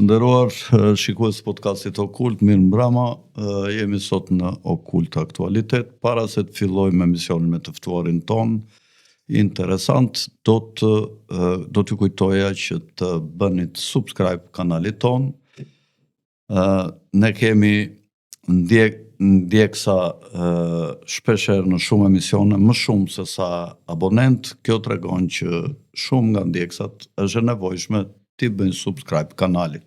nderuar, shikues të podcastit Okult, mirëmbrëma. Jemi sot në Okult Aktualitet. Para se të fillojmë emisionin me të ftuarin tonë, interesant, do të do t'ju kujtoja që të bënit subscribe kanalit tonë. Ne kemi ndjek ndjeksa shpeshherë në shumë emisione, më shumë se sa abonent, kjo tregon që shumë nga ndjekësat është e nevojshme t'i bëjnë subscribe kanalit.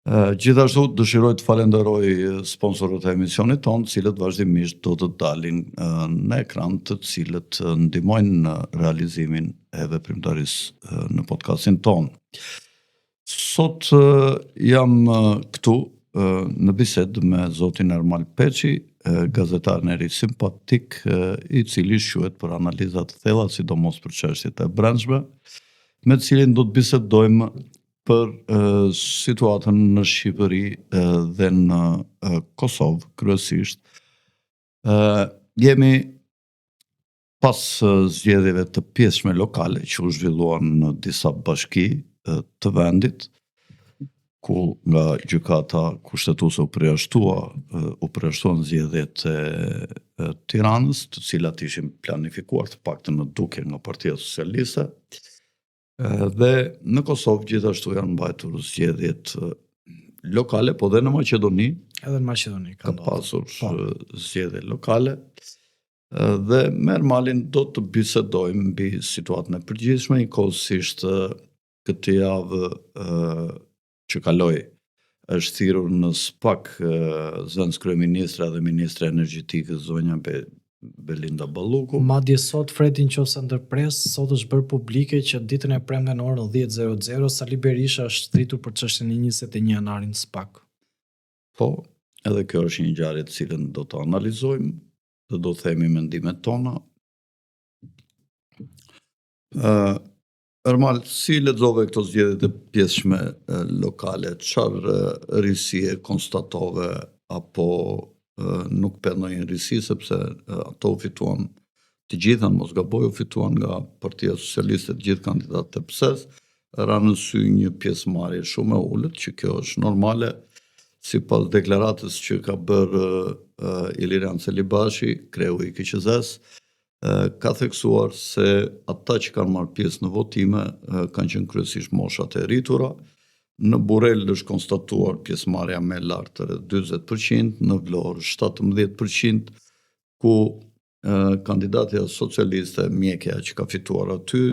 Gjithashtu dëshiroj të falenderoj sponsorët e emisionit tonë, të cilët vazhdimisht do të dalin në ekran, të cilët ndihmojnë në realizimin e veprimtarisë në podcastin tonë. Sot jam këtu në bisedë me zotin Ermal Peçi, gazetar njeri simpatik, i cili shquhet për analiza të thella, sidomos për çështjet e brendshme, me të cilin do të bisedojmë për situatën në Shqipëri dhe në Kosovë, kryesisht. Jemi Pas zgjedhjeve të pjesshme lokale që u zhvilluan në disa bashki të vendit, ku nga gjykata kushtetuese u përjashtua u përjashtuan zgjedhjet e Tiranës, të cilat ishin planifikuar të paktën në dukje nga Partia Socialiste. Dhe në Kosovë gjithashtu janë mbajtur zgjedhjet lokale, po dhe në Maqedoni. Edhe në Maqedoni ka, ka pasur po. zgjedhje lokale. Dhe me Ermalin do të bisedojmë mbi situatën e përgjithshme, njëkohësisht këtë javë që kaloi është thirrur në SPAK zëvendëskryeministrja dhe ministrja e Energjetikës zonja Be Belinda Balluku. Madje sot Fredi në qoftë se ndërpres, sot është bërë publike që ditën e premte në orën 10:00 Sali Berisha është thirrur për çështjen e 21 janarit në SPAK. Po, edhe kjo është një ngjarje të cilën do ta analizojmë dhe do themi mendimet tona. Ë Ermal, si lexove këto zgjedhjet e pjesshme lokale? Çfarë risie konstatove apo nuk pe ndonjë risi sepse ato u fituan të gjitha, në mos gaboj, u fituan nga Partia Socialiste të gjithë kandidatët e PS-së, ra në sy një pjesëmarrje shumë e ulët, që kjo është normale, sipas deklaratës që ka bërë uh, Ilirian Celibashi, kreu i KQZ-së, ka theksuar se ata që kanë marrë pjesë në votime kanë qenë kryesisht moshat e rritura. Në Burrel është konstatuar pjesëmarrja më e lartë rreth 40%, në Vlorë 17%, ku kandidatja socialiste mjekja që ka fituar aty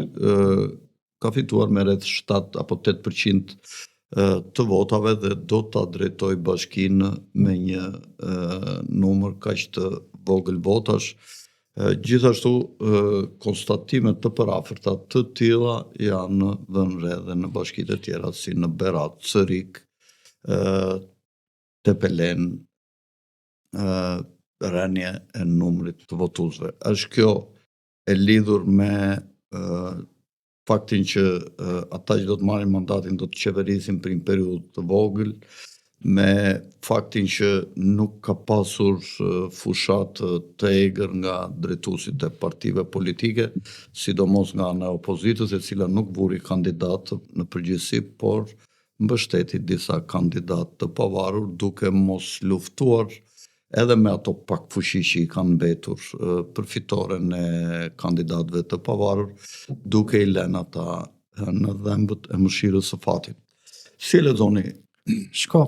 ka fituar me rreth 7 apo 8% të votave dhe do ta drejtojë bashkinë me një numër kaq të vogël votash. Gjithashtu, konstatime të përafërta të tilla janë vënë re dhe në bashkitë e tjera si në Berat, Cërrik, Tepelenë, rënie e numrit të votuesve. Është kjo e lidhur me faktin që ata që do të marrin mandatin do të qeverisin për një periudhë të vogël, me faktin që nuk ka pasur fushatë të egër nga drejtuesit e partive politike, sidomos nga ana e opozitës, e cila nuk vuri kandidatë në përgjithësi, por mbështeti disa kandidatë të pavarur duke mos luftuar edhe me ato pak fuqi që i kanë mbetur për fitoren e kandidatëve të pavarur, duke i lënë ata në dhëmbët e mëshirës së fatit. Si e lexoni? Shko.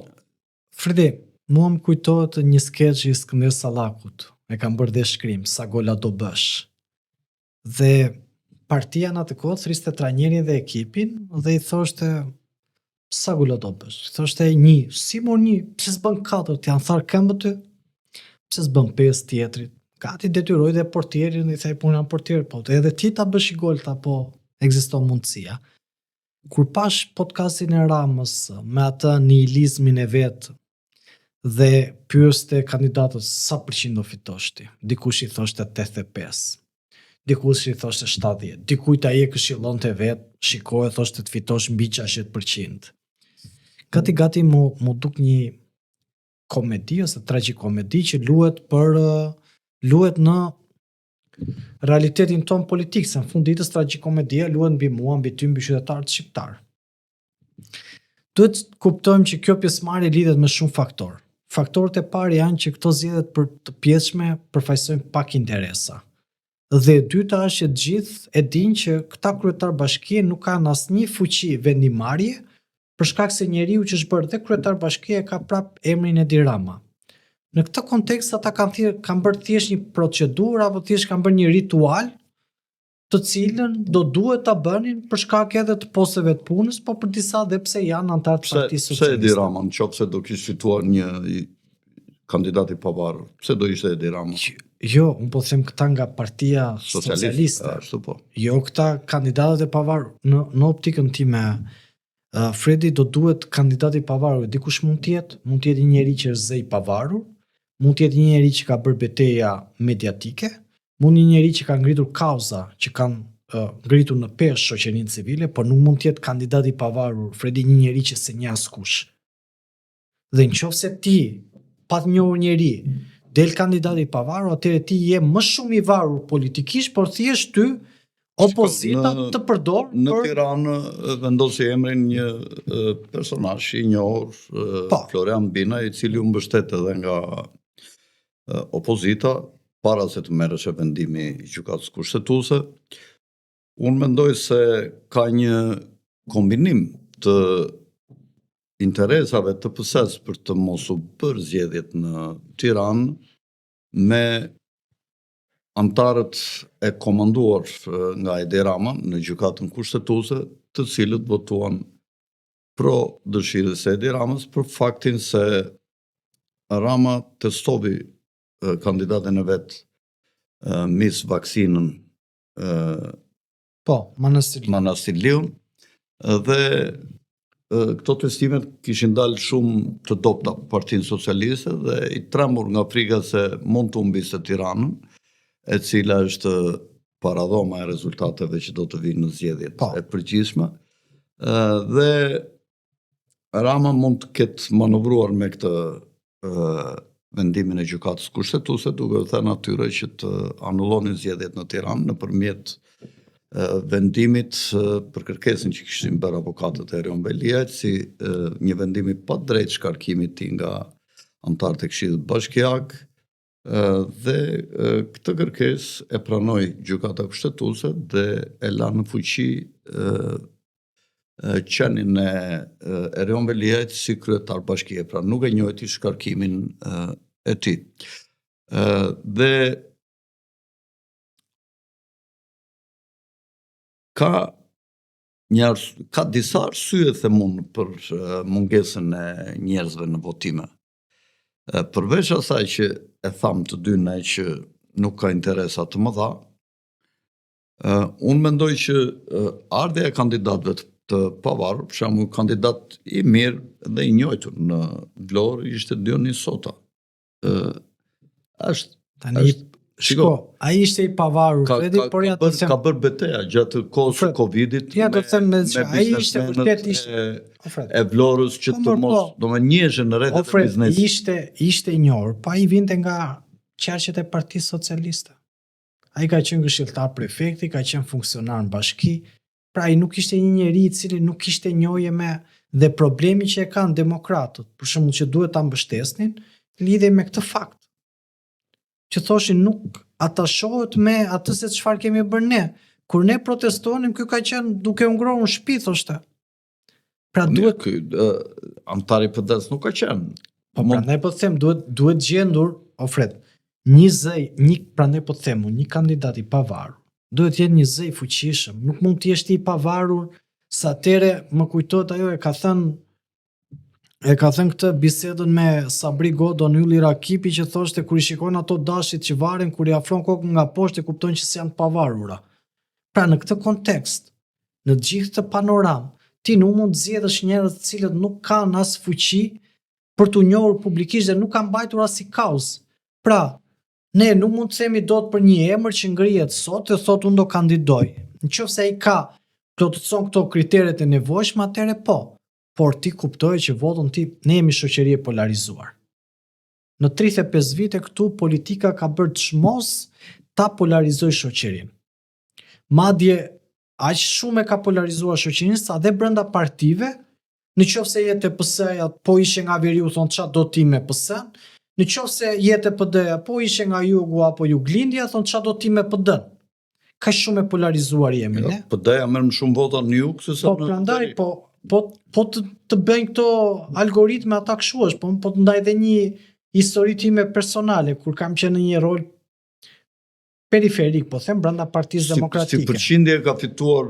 Fredi, mua më kujtohet një skeç i Skënder Sallakut. E kam bërë dhe shkrim, sa gola do bësh. Dhe partia në atë kohë thërriste trajnerin dhe ekipin dhe i thoshte sa gola do bësh? I thoshte një, si mor një, pse s'bën katër, të janë tharë këmbët ty? Pse s'bën pesë tjetrit? Gati detyroi dhe portierin, i tha po unë jam portier, po edhe ti ta bësh një gol, tha po ekziston mundësia. Kur pashë podcastin e Ramës me atë nihilizmin e vet dhe pyeste kandidatët sa përqind do fitosh ti, dikush i thoshte 85, dikush i thoshte 70, dikujt ai e këshillonte vet, shiko e thoshte të fitosh mbi 60%. Gati gati m'u m'u duk një komedi ose tragjikomedi që luhet për luhet në realitetin tonë politik, se në fund ditës tragjikomedia luhet mbi mua, mbi ty, mbi qytetarët shqiptarë. Duhet të kuptojmë që kjo pjesëmarrje lidhet me shumë faktorë. Faktorët e parë janë që këto zgjedhjet për të pjesshme përfaqësojnë pak interesa. Dhe e dyta është që të gjithë e dinë që këta kryetar bashkie nuk kanë asnjë fuqi vendimmarrje, për shkak se njeriu që është bërë dhe kryetar bashkie e ka prap emrin Edi Rama. Në këtë kontekst ata kanë thjesht kanë bërë thjesht një procedurë apo thjesht kanë bërë një ritual të cilën do duhet ta bënin për shkak edhe të posteve të punës, po për disa dhe pse janë anëtarë të Partisë Socialiste. Pse Edi Rama, në qoftë se do kish fituar një kandidat i pavarur, pse do ishte Edi Rama? Jo, unë po them këta nga Partia Socialiste. Ashtu po. Jo këta kandidatët e pavarur në në optikën time uh, Fredi do duhet kandidat i pavarur, dikush mund të jetë, mund të jetë një njeri që është zë i pavarur, mund të jetë një njeri që ka bërë beteja mediatike, Mund një njeri që ka ngritur kauza që kanë uh, ngritur në peshë shoqërinë civile, por nuk mund të jetë kandidat i pavarur, Fredi një njeri që s'e njeh askush. Dhe në qoftë se ti, pa të njohur njeri, del kandidat i pavarur, atëherë ti je më shumë i varur politikisht, por thjesht ty opozita në, të përdor në për... Tiranë vendosi emrin një personazh i njohur, po. Florian Bina, i cili u mbështet edhe nga opozita para se të merreshe vendimi i Gjykatës Kushtetuese. Unë mendoj se ka një kombinim të interesave të PS-së për të mos u bërë zgjedhjet në Tiranë me anëtarët e komanduar nga Edi Rama në Gjykatën Kushtetuese, të cilët votuan pro dëshirës së Edi Ramës për faktin se Rama testoi kandidatin e vet Miss Vaksinën Po, Manastirliun. Manastirliun dhe këto testimet kishin dalë shumë të dobta për Partinë Socialiste dhe i trembur nga frika se mund të humbiste Tiranën, e cila është paradhoma e rezultateve që do të vinë në zgjedhjet po. e përgjithshme. Dhe Rama mund të ketë manovruar me këtë vendimin e gjykatës kushtetuese duke u thënë atyre që të anullonin zgjedhjet në Tiranë nëpërmjet vendimit për kërkesën që kishin bërë avokatët e Erion Veliajt si një vendim i padrejtë shkarkimi të tij nga anëtarët e Këshillit Bashkiak dhe këtë kërkesë e pranoi Gjykata Kushtetuese dhe e la në fuqi qenien e Erion Veliajt si kryetar bashkie, pra nuk e njohti shkarkimin e tij. Dhe ka një ka disa arsye them unë për mungesën e njerëzve në votime. Përveç asaj që e thamë të dy ne që nuk ka interesa të mëdha, Uh, unë mendoj që uh, ardhja e kandidatëve të, të pavarur, për shembull kandidat i mirë dhe i njohur në Vlorë ishte Dionis Sota. Ë uh, është tani është Shiko, ai ishte i pavarur, ka, Fredi, ka, por ja të them ka bërë beteja gjatë kohës së Covidit. Ja do të them me, me ai ishte vërtet ishte e, e Vlorës që po, të mos, po, domethënë njiheshin në rrethet e biznesit. Ishte ishte i njohur, po ai vinte nga qarqet e Partisë Socialiste. Ai ka qenë këshilltar prefekti, ka qenë funksionar në bashki, pra ai nuk ishte një njeri i cili nuk kishte njohje me dhe problemi që e kanë demokratët, për shembull që duhet ta mbështesnin, lidhej me këtë fakt. Që thoshin nuk atashohet me atë se çfarë kemi bërë ne. Kur ne protestonim, ky ka qenë duke u ngrohur në shtëpi, thoshte. Pra po duhet ky anëtar i PD-s nuk ka qenë. Po prandaj po të them duhet duhet gjendur, o Fred, një zë, një prandaj po të them unë, një kandidat i pavarur. Duhet të jetë një zë i fuqishëm, nuk mund të jesh ti i pavarur sa atëre më kujtohet ajo e ka thënë e ka thënë këtë bisedën me Sabri Godon Ylli Rakipi që thoshte kur i shikon ato dashit që varen kur i afron kokën nga poshtë e kupton që s'janë të pavarura. Pra në këtë kontekst, Në të gjithë këtë panoramë, ti nuk mund të zgjedhësh njerëz të cilët nuk kanë as fuqi për t'u njohur publikisht dhe nuk kanë mbajtur asnjë kauzë. Pra, ne nuk mund të themi dot për një emër që ngrihet sot dhe thotë unë do kandidoj. Në qoftë se ai ka plotëson këto kriteret e nevojshme, atëherë po. Por ti kuptoje që votën ti, ne jemi shoqëri e polarizuar. Në 35 vite këtu politika ka bërë çmos ta polarizojë shoqërinë. Madje aq shumë e ka polarizuar shoqërinë sa dhe brenda partive. Në qoftë se je te PS-ja, po ishe nga veriu, thonë ça do ti me PS-n. Në qoftë se je te PD-ja, po ishe nga jugu apo juglindja, thonë ça do ti me PD-n. Kaq shumë e polarizuar jemi jo, ne. PD-ja merr më shumë vota në jug se sa po, në prandaj, veri. po po po të, të bëjnë këto algoritme ata kështu është, po po të ndaj dhe një histori time personale kur kam qenë në një rol periferik, po them brenda Partisë Demokratike. Si, si përqindje ka fituar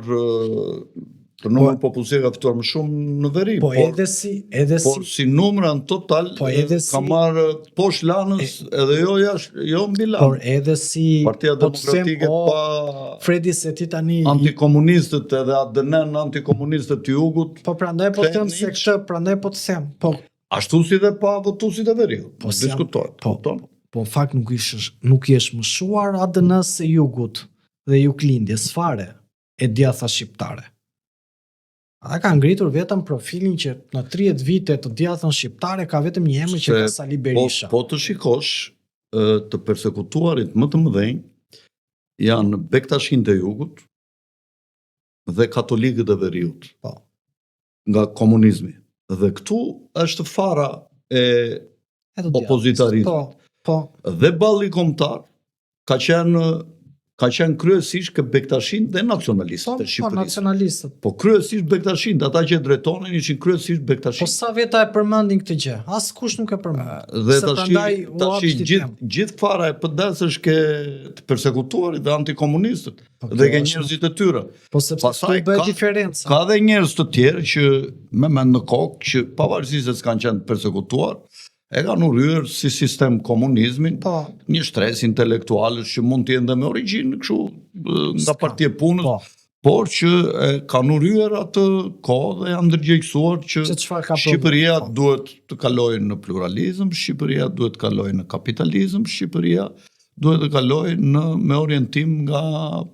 për numër po, popullsie ka fituar më shumë në veri, po por edhe si edhe por si si numra në total po edhe si, ka marrë poshtë Lanës e, edhe jo jashtë, jo mbi Lanë. Por edhe si Partia po të them, Demokratike o, pa Fredi se ti tani antikomunistët edhe ADN antikomunistët të jugut. Po prandaj po them se këtë, prandaj po të them. Po ashtu si dhe pa votuesit e veriut. Po si diskutohet, po, kupton? Po në fakt nuk ish nuk i është mëshuar ADN-së së jugut dhe juglindjes fare e djathta shqiptare. Ata kanë ngritur vetëm profilin që në 30 vite të djathtën shqiptare ka vetëm një emër që ka Sali Po, Berisha. po të shikosh, të persekutuarit më të mëdhenj janë bektashinët e jugut dhe katolikët e veriut. Po. Nga komunizmi. Dhe këtu është fara e E të djathtës. opozitarizmit. Po, po. Dhe balli kombëtar ka qenë ka qenë kryesisht ke bektashinët dhe nacionalistët Po, e po, Shqipërisë. nacionalistët. Po kryesisht bektashinët, ata që e drejtonin ishin kryesisht Po bektashinët. sa veta e përmendin këtë gjë? Askush nuk e përmend. Dhe Se tashi prandaj u tashi hap gjithë temë. gjithë fara e PD-s është ke të persekutuarit dhe antikomunistët Po, dhe kjo ke është- njerëzit e tyre. Po sepse Pastaj këtu bëhet ka- diferenca. Ka dhe njerëz të tjerë që me mend në kokë që pavarësisht se s'kanë qenë të persekutuar, e kanë urryer si sistem komunizmin, Po, një shtresë intelektualësh që mund të jenë dhe me origjinë kështu nga S'ka. partia e punës, po. por që e kanë urryer atë kohë dhe janë ndërgjegjësuar që Që çfarë ka Shqipëria prodhuar, po. duhet të kalojë në pluralizëm, Shqipëria duhet të kalojë në kapitalizëm, Shqipëria duhet të kalojë në me orientim nga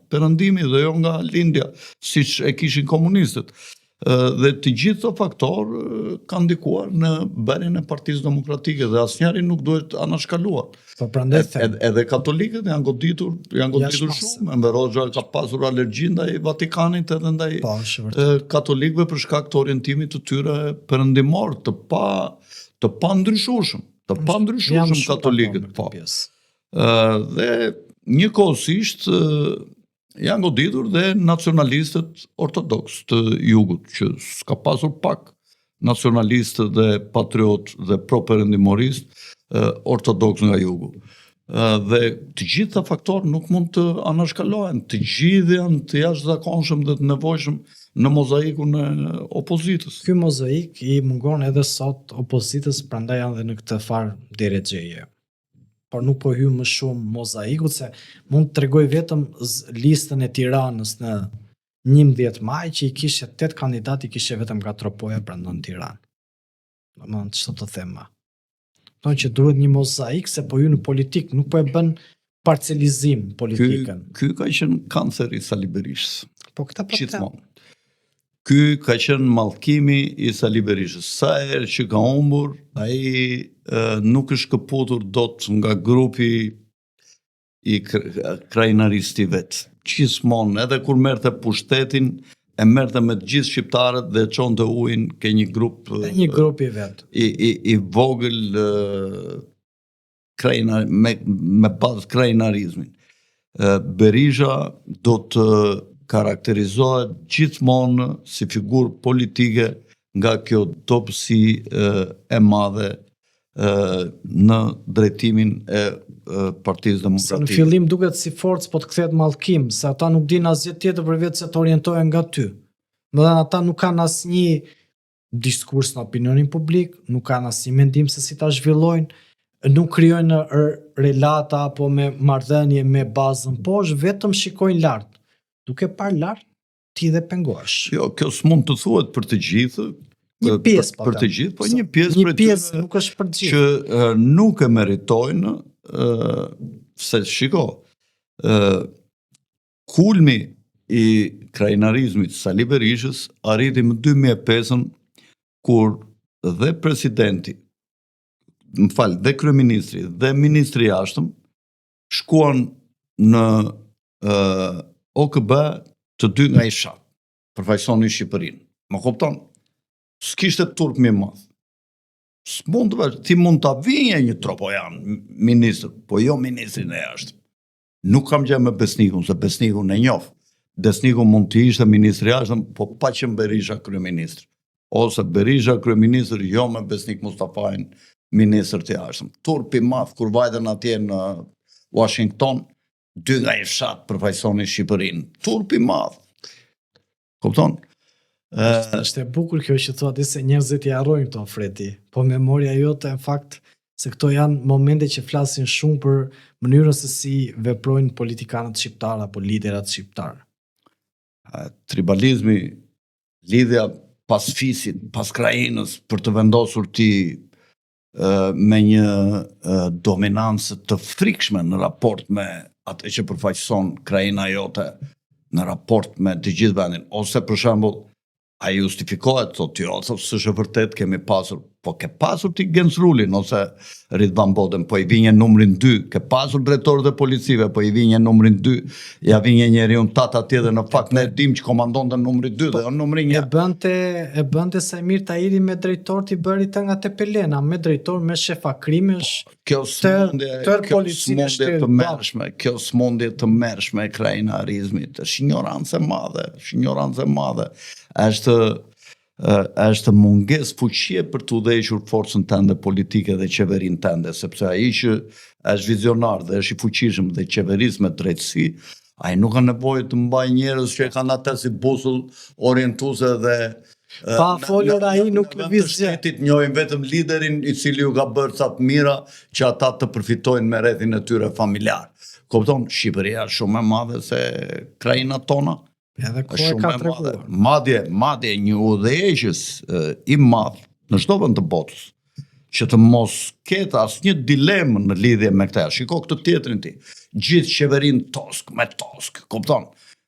perëndimi dhe jo nga lindja, siç e kishin komunistët. Ë, Dhe të gjithë këto faktorë kanë ndikuar në bërjen e Partisë Demokratike dhe asnjëri nuk duhet anashkaluar. Po prandaj them. Edhe, edhe katolikët janë goditur, janë goditur Jashtë mase. shumë. Enver Hoxha ka pasur alergji ndaj Vatikanit edhe ndaj Po, është vërtet. e, katolikëve për shkak të orientimit të tyre perëndimor, të pa të pandryshueshëm, të Jam pandryshueshëm shumë katolikët, dakord me po. këtë pjesë. Ë, dhe njëkohësisht ë, janë goditur dhe nacionalistët ortodoks të jugut, që s'ka pasur pak nacionalistë dhe patriot dhe pro-perëndimoristë ortodoks nga jugu. Ë, Dhe të gjithë këta faktorë nuk mund të anashkalohen, të gjithë janë të jashtëzakonshëm dhe të nevojshëm në mozaikun e opozitës. Ky mozaik i mungon edhe sot opozitës, prandaj janë dhe në këtë farë derexheje. Por nuk po hyj më shumë mozaikut se mund të tregoj vetëm listën e Tiranës në 11 maj që i kishte 8 kandidat i kishte vetëm nga Tropoja brenda në Tiranë. Domethënë ç'do të them më. Thonë që duhet një mozaik se po hyn në politik, nuk po e bën parcelizim Ky politikën. ky ka qenë kanceri i Sali Berishës. Po këta po them. Gjithmonë. Ky ka qenë mallkimi i Sali Berishës. Sa herë që ka humbur, ai e, nuk është këputur dot nga grupi i krajnaristi vet. Gjithmonë, edhe kur merrte pushtetin, e merrte me të gjithë shqiptarët dhe e çonte ujin ke një grup Te një grup i vet. i i i vogël e, krajna me me bazë krajnarizmin. E, Berisha do të karakterizohet gjithmonë si figurë politike nga kjo dobësi e, e madhe e, në drejtimin e, e Partisë Se në Demokratike. fillim duket si forcë, po të kthehet mallkim, se ata nuk dinë asgjë tjetër përveç se të orientohen nga ty. Do thënë ata nuk kanë asnjë diskurs në opinionin publik, nuk kanë asnjë mendim se si ta zhvillojnë, nuk krijojnë relata apo me marrëdhënie me bazën poshtë, vetëm shikojnë lart. Duke parë lart, ti dhe pengohesh. Jo, kjo s'mund të thuhet për të gjithë, Një për- pjesë, po për të them. gjithë, po një pjesë Një prej pjesë tyre nuk është për të gjithë. që e, nuk e meritojnë, ë se shiko, ë kulmi i krajnarizmit Sali Berishës arriti më 2005-ën kur dhe presidenti, më fal, dhe kryeministri dhe ministri i jashtëm shkuan në ë OKB të dy nga i fshat, përfaqësonin Shqipërinë. Më kupton? S'kishte turp më i madh. S'mund të vesh, ti mund ta vinje një tropojan ministër, po jo ministrin e jashtëm. Nuk kam gjë me Besnikun, se Besnikun e njoh. Besniku mund të ishte ministri i jashtëm, po pa qenë Berisha kryeministër. Ose Berisha kryeministër, jo me Besnik Mustafajn ministër të jashtëm. Turp i madh kur vajtën atje në Washington, dy nga një fshat përfaqësonin Shqipërinë. Turp i madh. Kupton? Është, është e bukur kjo që thua ti se njerëzit i harrojnë këto Fredi. Po memoria jote në fakt se këto janë momente që flasin shumë për mënyrën se si veprojnë politikanët shqiptarë apo liderat shqiptarë. Tribalizmi, lidhja pas fisit, pas krahinës për të vendosur ti me një dominancë të frikshme në raport me atë që përfaqëson krahina jote në raport me të gjithë vendin ose për shembull ai justifikohet thotë jo, thotë s'është e vërtetë kemi pasur, po ke pasur ti Genc Rulin ose Ridvan Boden, po i vinje numrin 2, ke pasur drejtorët e policive, po i vinje numrin 2, ja vinje njeriun tat atje dhe në fakt ne dim që komandonte numri 2 dhe jo numri 1. E bënte e bënte Saimir Tahiri me drejtor t'i bëri të nga Tepelena, me drejtor me shefa krimesh. Po, kjo sëmundje, kjo sëmundje e tmerrshme, kjo sëmundje e tmerrshme e krahinarizmit, është injorancë e madhe, është injorancë e madhe. Është është mungesë fuqie për të udhëhequr forcën tënde politike dhe qeverinë tënde, sepse ai që është vizionar dhe është i fuqishëm dhe qeveris me drejtësi, ai nuk ka nevojë të mbajë njerëz që e kanë atë si busull orientuese dhe pa folur ai nuk lëviz gjë. Shtetit njohin vetëm liderin i cili ju ka bërë ca të mira që ata të përfitojnë me rrethin e tyre familjar. Kupton, Shqipëria është shumë e madhe se krahinat tona. Edhe koha e ka treguar. Madje, madje një udhëheqës i madh në çdo vend të botës që të mos ketë asnjë dilemë në lidhje me këtë. Shiko këtë tjetrin ti. Gjithë qeverinë tosk me tosk, kupton?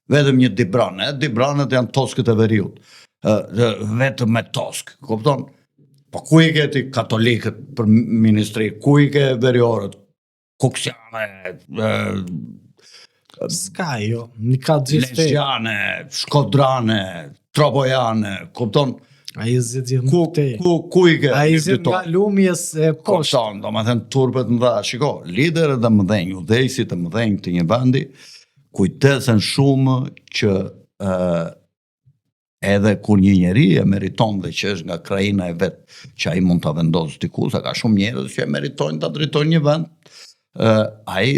Vetëm një dibran, e dibranët janë toskët e veriut. Ë vetëm me tosk, kupton? Po ku i ke ti katolikët për ministri, ku i ke veriorët? Kuksiane, S'ka jo, një ka gjithë te. Lezhjane, shkodrane, tropojane, kupton? Ai zgjidh gjithë ku, ku, ku i ke? Ai zgjidh nga lumi e e poshtë. Kupton, domethënë turpet mëdha. Shiko, liderët e mëdhenj, udhëheqësit e mëdhenj të një vendi, kujdesen shumë që ë edhe kur një njeri e meriton dhe që është nga krahina e vet, që ai mund ta vendosë diku, se ka shumë njerëz që e meritojnë ta drejtojnë një vend, ë ai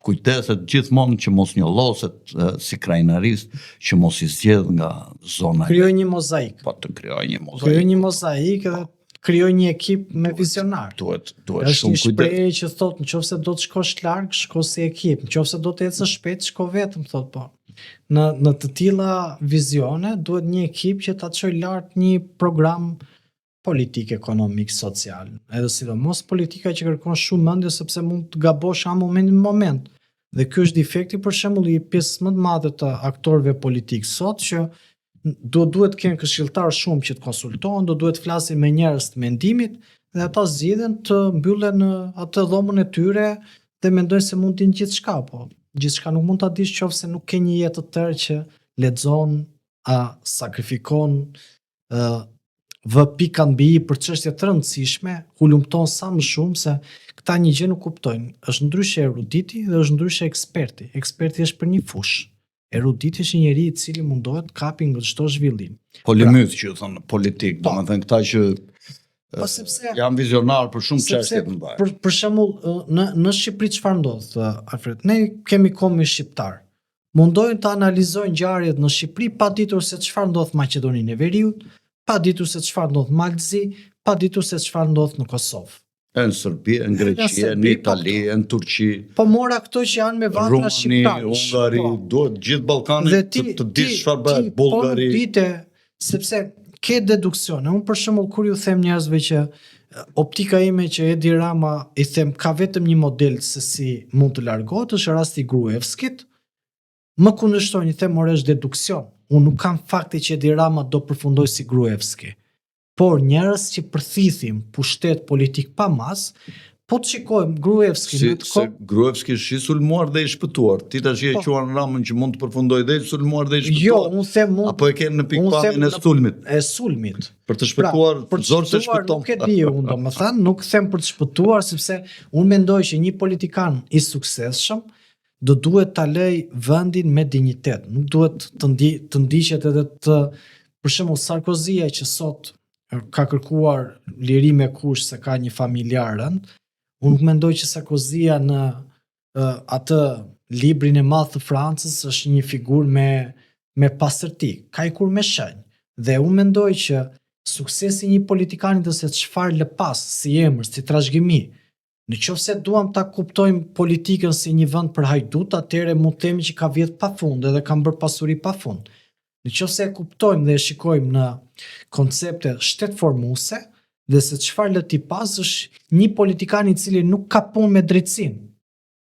kujdeset gjithmonë që mos njolloset si krahinarist, që mos i zgjedh nga zona e Krijoj një mozaik. Po të krijoj një mozaik. Krijoj një mozaik edhe krijoj një ekip me vizionar. Duhet, duhet shumë kujdes. Është një shprehje që thotë, në qoftë se do të shkosh larg, shko si ekip, në qoftë se do të ecësh shpejt, shko vetëm, thotë po. Në në të tilla vizione duhet një ekip që ta çojë lart një program politik, ekonomik, social. Edhe sidomos politika që kërkon shumë mendje sepse mund të gabosh nga momenti në moment. Dhe ky është defekti për shembull i pjesës më të madhe të aktorëve politikë sot që do duhet të kenë këshilltar shumë që të konsultohen, do duhet të flasin me njerëz të mendimit dhe ata zgjidhin të mbyllen në atë dhomën e tyre dhe mendojnë se mund të dinë gjithçka, po gjithçka nuk mund ta dish qoftë se nuk ke një jetë të tërë që lexon, a sakrifikon, ë vë pikat mbi i për çështje të rëndësishme, hulumton sa më shumë se këta një gjë nuk kuptojnë. Është ndryshe eruditi dhe është ndryshe eksperti. Eksperti është për një fushë. Eruditi është një njeri i cili mundohet të kapi nga çdo zhvillim. Polimyth pra, që ju thonë politik, po, domethënë këta që po sepse janë vizionar për shumë çështje të mëdha. Për për shembull në në Shqipëri çfarë ndodh, Alfred? Ne kemi kombin shqiptar. Mundojnë të analizojnë ngjarjet në Shqipëri pa ditur se çfarë ndodh në Maqedoninë e Veriut, pa ditur se çfarë ndodh në Mal të Zi, pa ditur se çfarë ndodh në Kosovë. E në Serbi, e në Greqi, e në po Itali, e në Turqi. Po mora këto që janë me vatra shqiptarësh. Rumani, Hungari, po. duhet gjithë Ballkanin të, të dish çfarë bëhet, po Bullgari. Po dite, sepse ke deduksione. Unë për shembull kur ju them njerëzve që optika ime që Edi Rama i them ka vetëm një model se si mund të largohet, është rasti i Gruevskit, më kundërshtojnë, i them more është deduksion. Unë nuk kam fakte që Edi Rama do përfundojë si Gruevski. Por njerëz që përthithin pushtet politik pa masë, Po të shikojmë Gruevski si, në të kohë. Se Gruevski është i sulmuar dhe i shpëtuar. Ti tash e po. quan Ramën që mund të përfundojë dhe i sulmuar dhe i shpëtuar. Jo, unë them mund. Apo e ke në pikëpamjen e sulmit. E sulmit. Për të pra, shpëtuar, pra, për të zor se shpëton. Nuk e di unë, domethënë, nuk them për të shpëtuar sepse unë mendoj që një politikan i suksesshëm do duhet ta lëjë vendin me dinjitet. Nuk duhet të ndi, të ndiqet edhe të për shembull Sarkozia që sot ka kërkuar liri me kusht se ka një familjar rënd, unë nuk mendoj që Sarkozia në uh, atë librin e madh të Francës është një figurë me me pastërti, ka ikur me shenjë. Dhe unë mendoj që suksesi i një politikani dhe se çfarë lë pas si emër, si trashëgimi, Në qoftë se duam ta kuptojmë politikën si një vend për hajdutë, atëherë mund të themi që ka vjedh pa fund edhe kanë bërë pasuri pa fund. Në qoftë se e kuptojmë dhe e shikojmë në koncepte shtetformuese dhe se çfarë lë ti pas është një politikan i cili nuk ka punë me drejtësinë.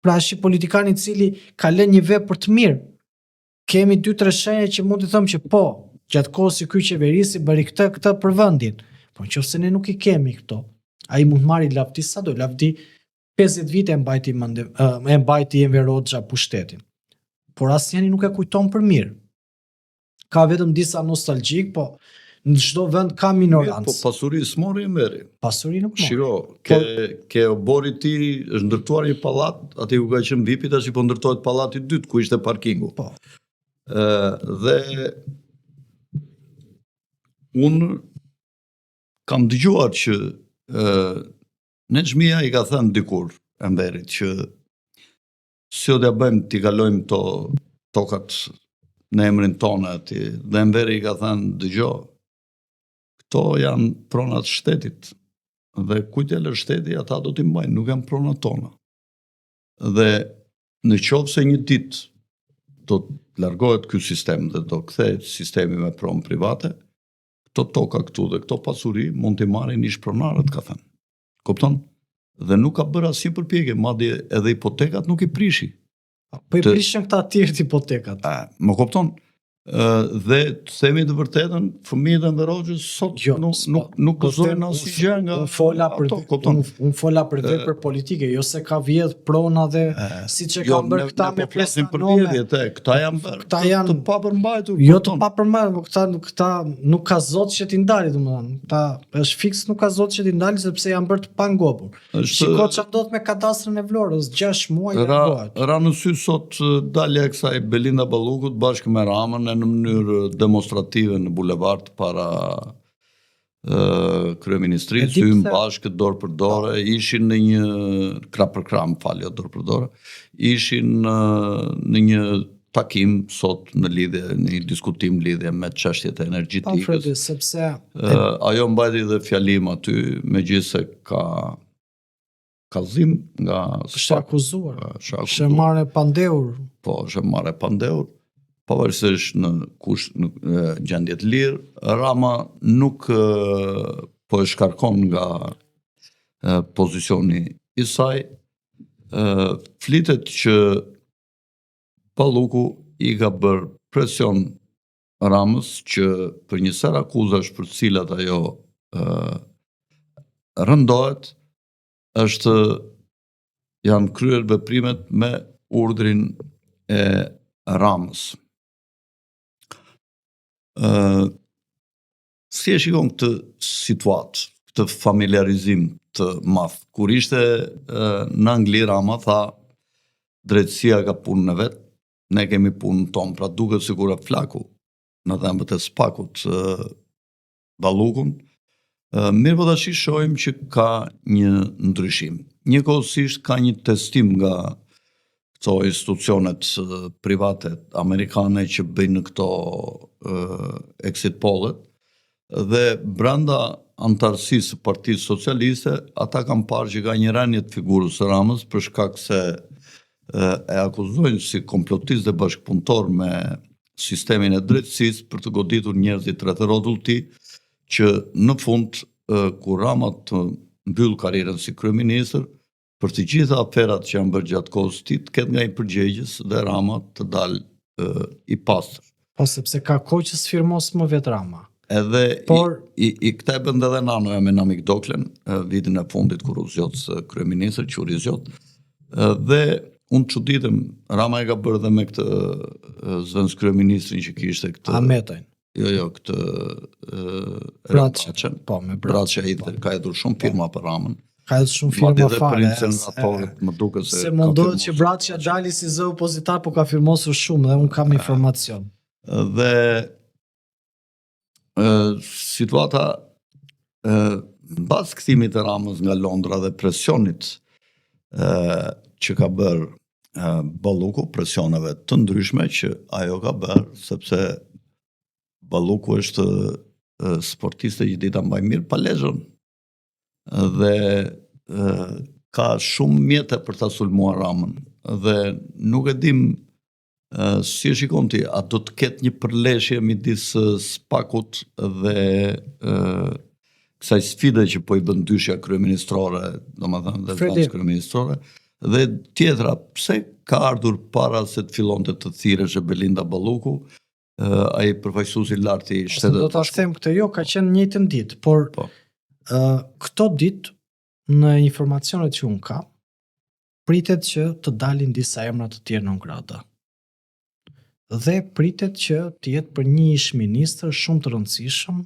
Pra është një politikan i cili ka lënë një vepër të mirë. Kemi dy tre shenja që mund të them që po, gjatë kohës që ky qeverisi bëri këtë këtë për vendin. Po në qoftë se ne nuk i kemi këto, ai mund të marrë lavdi sado, lavdi 50 vite e mbajti mende, e mbajti Enver Hoxha pushtetin. Por asnjëri nuk e kujton për mirë. Ka vetëm disa nostalgjik, po në çdo vend ka minorancë. Po pasuri s'mori Enveri. Pasuri nuk mori. Shiko, ke po, ke oborri i tij është ndërtuar një pallat, aty ku ka qenë VIP-i, tash po ndërtohet pallati i dytë ku ishte parkingu. Po. Ë dhe unë kam dëgjuar që ë Nexhmija i ka thënë dikur Enverit që si do t'ia bëjmë t'i kalojmë këto tokat në emrin tonë aty. Dhe Enveri i ka thënë, dëgjo, këto janë prona të shtetit dhe kujt t'ia lërë shteti, ata do t'i mbajnë, nuk janë prona tona. Dhe në qoftë se një ditë do të largohet ky sistem dhe do kthehet sistemi me pronë private, këto toka këtu dhe këto pasuri mund t'i marrin ish pronarët, ka thënë. Kupton? Dhe nuk ka bërë asnjë përpjekje, madje edhe hipotekat nuk i prishi. Po i prishën këta të tjerët hipotekat. A, më kupton? Ë dhe të themi të vërtetën, fëmijët e Enver Hoxhës sot jo, nuk nuk nuk po gëzojnë asnjë gjë nga unë fola për ato, kupton? Unë un fola për vepër politike, jo se ka vjedh prona dhe siç e jo, kanë bërë këta me po flasim për vjedhje, te, këta janë bërë këta janë të papërmbajtur. Jo të papërmbajtur, po këta nuk këta nuk ka zot që t'i ndali, domethënë. Këta është fiks nuk ka zot që t'i ndali sepse janë bërë të pangopur. Është Shiko çfarë ndodh me kadastrën e Vlorës, 6 muaj ra, ra në sy sot dalja e kësaj Belinda Ballukut bashkë me Ramën e në mënyrë demonstrative në bulevard para kryeministrisë, hynë bashkë dorë për dore, ishin në një krah për krah, më fal, jo dorë për dore, ishin në një takim sot në lidhje në një diskutim lidhje me çështjet e energjetikës. Po Fredi, sepse uh, ajo mbajti dhe fjalim aty, megjithëse ka kallëzim nga është akuzuar. Është akuzuar. Është marrë e pandehur. Po, është marrë e pandehur. Pavarësisht se është në kusht në gjendje të lirë, Rama nuk po e shkarkon nga pozicioni i saj. Flitet që Balluku i ka bërë presion Ramës që për një sërë akuzash për të cilat ajo ë rëndohet, është janë kryer veprimet me urdhrin e Ramës. Ë Si e shikon këtë situatë, këtë familjarizim të madh? Kur ishte në Angli Rama tha drejtësia ka punën e vet, ne kemi punën tonë, pra duket sikur e flaku në dhëmbët e SPAK-ut Ballukun. Mirëpo tash shohim që ka një ndryshim. Njëkohësisht ka një testim nga këto institucionet private amerikane që bëjnë këto exit pollet dhe brenda anëtarësisë së Partisë Socialiste, ata kanë parë që ka një rënie të figurës së Ramës për shkak se e akuzojnë si komplotist dhe bashkëpunëtor me sistemin e drejtësisë për të goditur njerëzit rreth e rrotull tij, që në fund kur Rama të mbyllë karrierën si kryeministër, për të gjitha aferat që janë bërë gjatë kohës së tij, të ketë nga një përgjegjës dhe Rama të dalë i pastër. Po sepse ka kohë që s'firmos më vetë Rama. Edhe Por i, i, i këta e bën edhe Nanoja me Namik Doklen, vitin e fundit kur u zgjodh kryeministër, që u rizgjodh. Dhe unë çuditem, Rama e ka bërë dhe me këtë zëvendës kryeministrin që kishte këtë Ahmetajn. Jo, jo, këtë Braçen. Po, me Braçe ai po. ka hedhur shumë po. firma për Ramën. Ka hedhur shumë firma Madje fare. Madje dhe për inceneratorët, më duket se Se mundohet që Braçja dali si zë opozitar, po ka firmosur shumë dhe unë kam informacion. Dhe situata mbas kthimit të Ramës nga Londra dhe presionit që ka bërë Balluku, presioneve të ndryshme që ajo ka bërë, sepse Balluku është sportiste që di ta mbajë mirë palezhën dhe ka shumë mjete për ta sulmuar Ramën dhe nuk e dim Si e shikon ti, a do të ketë një përleshje midis SPAK-ut dhe kësaj sfide që po i bën dyshja kryeministrore, domethënë dhe Fredi. kryeministrore, dhe tjetra, pse ka ardhur para se të fillonte të thirreshe Belinda Balluku, ai përfaqësuesi i lartë i Shteteve Do ta them këtë, jo, ka qenë njëjtën ditë, por po. ë këto ditë në informacionet që unë kam, pritet që të dalin disa emra të tjerë non grata. Dhe pritet që të jetë për një ish ministër shumë të rëndësishëm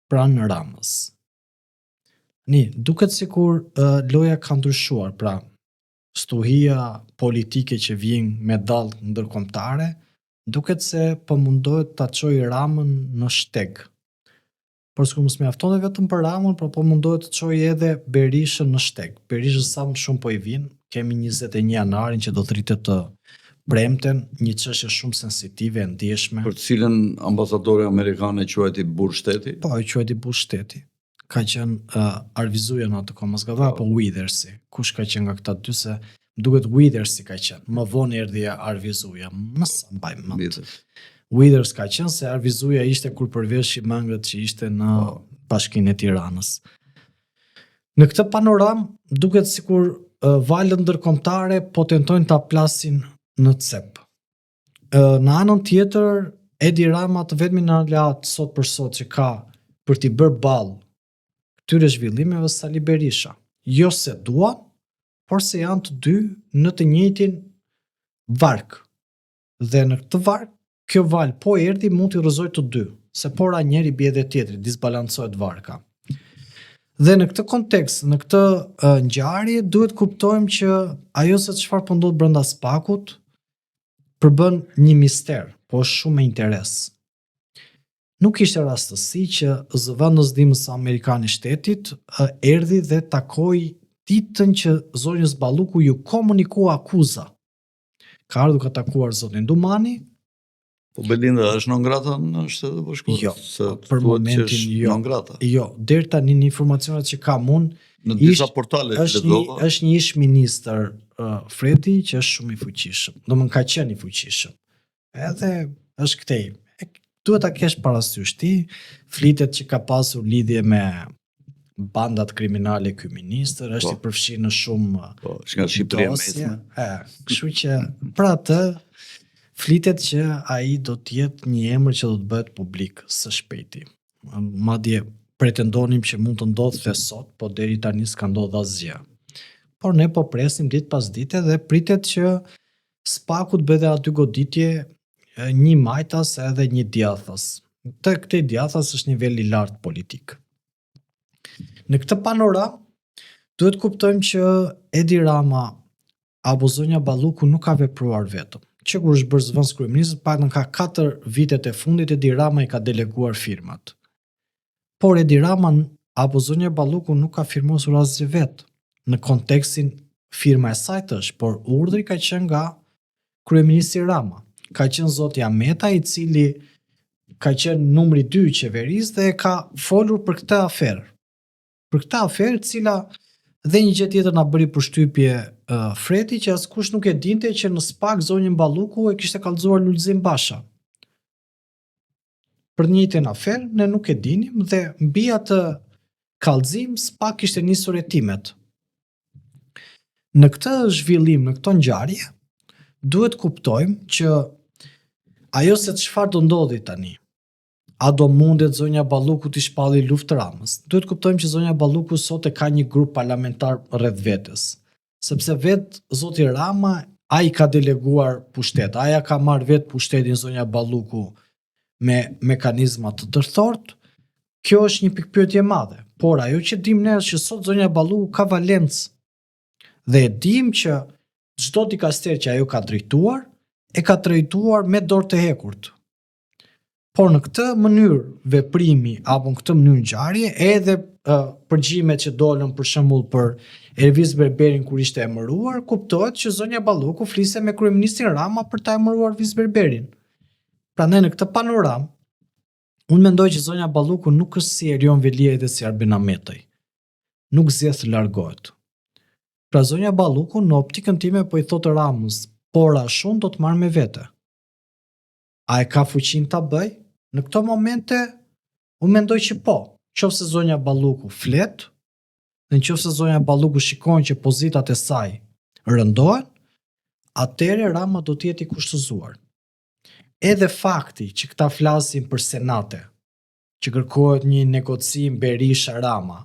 pranë Ramës. Ni, duket sikur uh, loja ka ndryshuar, pra stuhia politike që vjen me dallgë ndërkombëtare, duket se po mundohet ta çojë Ramën në shteg. Por sikur mos mjaftonte vetëm për Ramën, por po mundohet të çojë edhe Berishën në shteg. Berishës sa më shumë po i vjen, kemi 21 janarin që do të rritet të premten, një çështje shumë sensitive e ndjeshme. Për të cilën ambasadori amerikan e quajti burrë shteti? Po, e quajti burrë shteti. Ka qenë uh, Arviz Zhuja në atë kohë, mos gaboj, apo po. Withersi. Kush ka qenë nga këta dy se më duket Withersi ka qenë. Më vonë erdhi Arviz Zhuja, me sa mbaj mend. Withers ka qenë se Arviz Zhuja ishte kur përveshi mëngët që ishte në po. Bashkinë e Tiranës. Në këtë panoramë duket sikur uh, valët ndërkombëtare po tentojnë ta plasin në cep. Uh, në anën tjetër, Edi Rama të vetmin aleat sot për sot që ka për t'i bërë ballë këtyre zhvillimeve Sali Berisha. Jo se duan, por se janë të dy në të njëjtin varkë. Dhe në këtë varkë, kjo valë po erdhi mund t'i rrëzojë të dy, se po ra njëri bie dhe tjetri, disbalancohet varka. Dhe në këtë kontekst, në këtë uh, ngjarje duhet kuptojmë që ajo se çfarë po ndodh brenda SPAK-ut përbën një mister, po është shumë me interes. Nuk ishte rastësi që zëvendës ndihmës amerikan i shtetit erdhi dhe takoi ditën që zonjës Balluku iu komunikua akuza. Ka ardhur ka takuar zotin Dumani. Po Belinda është non grata në Shtetet e Bashkuara? Jo, se për momentin jo. Non grata. Jo, deri tani në informacionet që kam unë, në disa ish, portale që është një është një ish ministër uh, Fredi që është shumë i fuqishëm. Domethënë ka qenë i fuqishëm. Edhe është këtej. E, duhet ta kesh parasysh ti, flitet që ka pasur lidhje me bandat kriminale ky ministër, është po. i përfshirë në shumë po, është nga Shqipëria e mesme. E, kështu që për atë flitet që ai do të jetë një emër që do të bëhet publik së shpejti. Madje pretendonim që mund të ndodhte sot, po deri tani s'ka ndodhur asgjë. Por ne po presim ditë pas dite dhe pritet që SPAK-u të bëjë dhe aty goditje një majtas edhe një djathtas. Të këtej djathtas është nivel i lartë politik. Në këtë panoramë, duhet kuptojmë që Edi Rama apo zonja Balluku nuk ka vepruar vetëm. Që kur është bërë zëvendës kryeministër, paktën ka 4 vitet e fundit Edi Rama i ka deleguar firmat. Por Edi Rama apo zonja Balluku nuk ka firmosur asgjë vetë. Në kontekstin firma e saj është, por urdhri ka qenë nga kryeministri Rama. Ka qenë zoti Ahmetaj i cili ka qenë numri 2 i qeverisë dhe ka folur për këtë aferë. Për këtë aferë, cila dhe një gjë tjetër na bëri përshtypje uh, Fredi që askush nuk e dinte që në SPAK zonjën Balluku e kishte kallëzuar Lulzim Basha. Për të njëjtën aferë ne nuk e dinim dhe mbi atë kallëzim SPAK kishte nisur hetimet. Në këtë zhvillim, në këto ngjarje, duhet kuptojmë që ajo se çfarë do ndodhi tani. A do mundet zonja Balluku t'i shpalli luftë Ramës? Duhet kuptojmë që zonja Balluku sot e ka një grup parlamentar rreth vetes. Sepse vetë zoti Rama ai ka deleguar pushtet, ai ka marrë vetë pushtetin zonja Balluku me mekanizma të tërthort. Kjo është një pikëpyetje e madhe, por ajo që dim ne është që sot zonja Balluku ka valencë. Dhe e dim që çdo dikaster që ajo ka drejtuar, e ka drejtuar me dorë të hekurt. Por në këtë mënyrë veprimi apo në këtë mënyrë ngjarje, edhe uh, përgjimet që dolën për shembull për Ervis Berberin kur ishte emëruar, kuptohet që zonja Balluku fliste me kryeministrin Rama për ta emëruar Ervis Berberin. Prandaj në këtë panoramë, unë mendoj që zonja Balluku nuk është si Erion Veliaj dhe si Arben Ahmetaj. Nuk zgjedh të largohet. Pra zonja Balluku në optikën time po i thotë Ramës, por as unë do të marr me vete. A e ka fuqinë ta bëj? Në këto momente, unë mendoj që po. Qofse zonja Balluku flet, dhe në qofse zonja Balluku shikon që pozitat e saj rëndohen, atëherë Rama do të jetë i kushtëzuar. Edhe fakti që këta flasin për senate, që kërkohet një negocim Berisha Rama.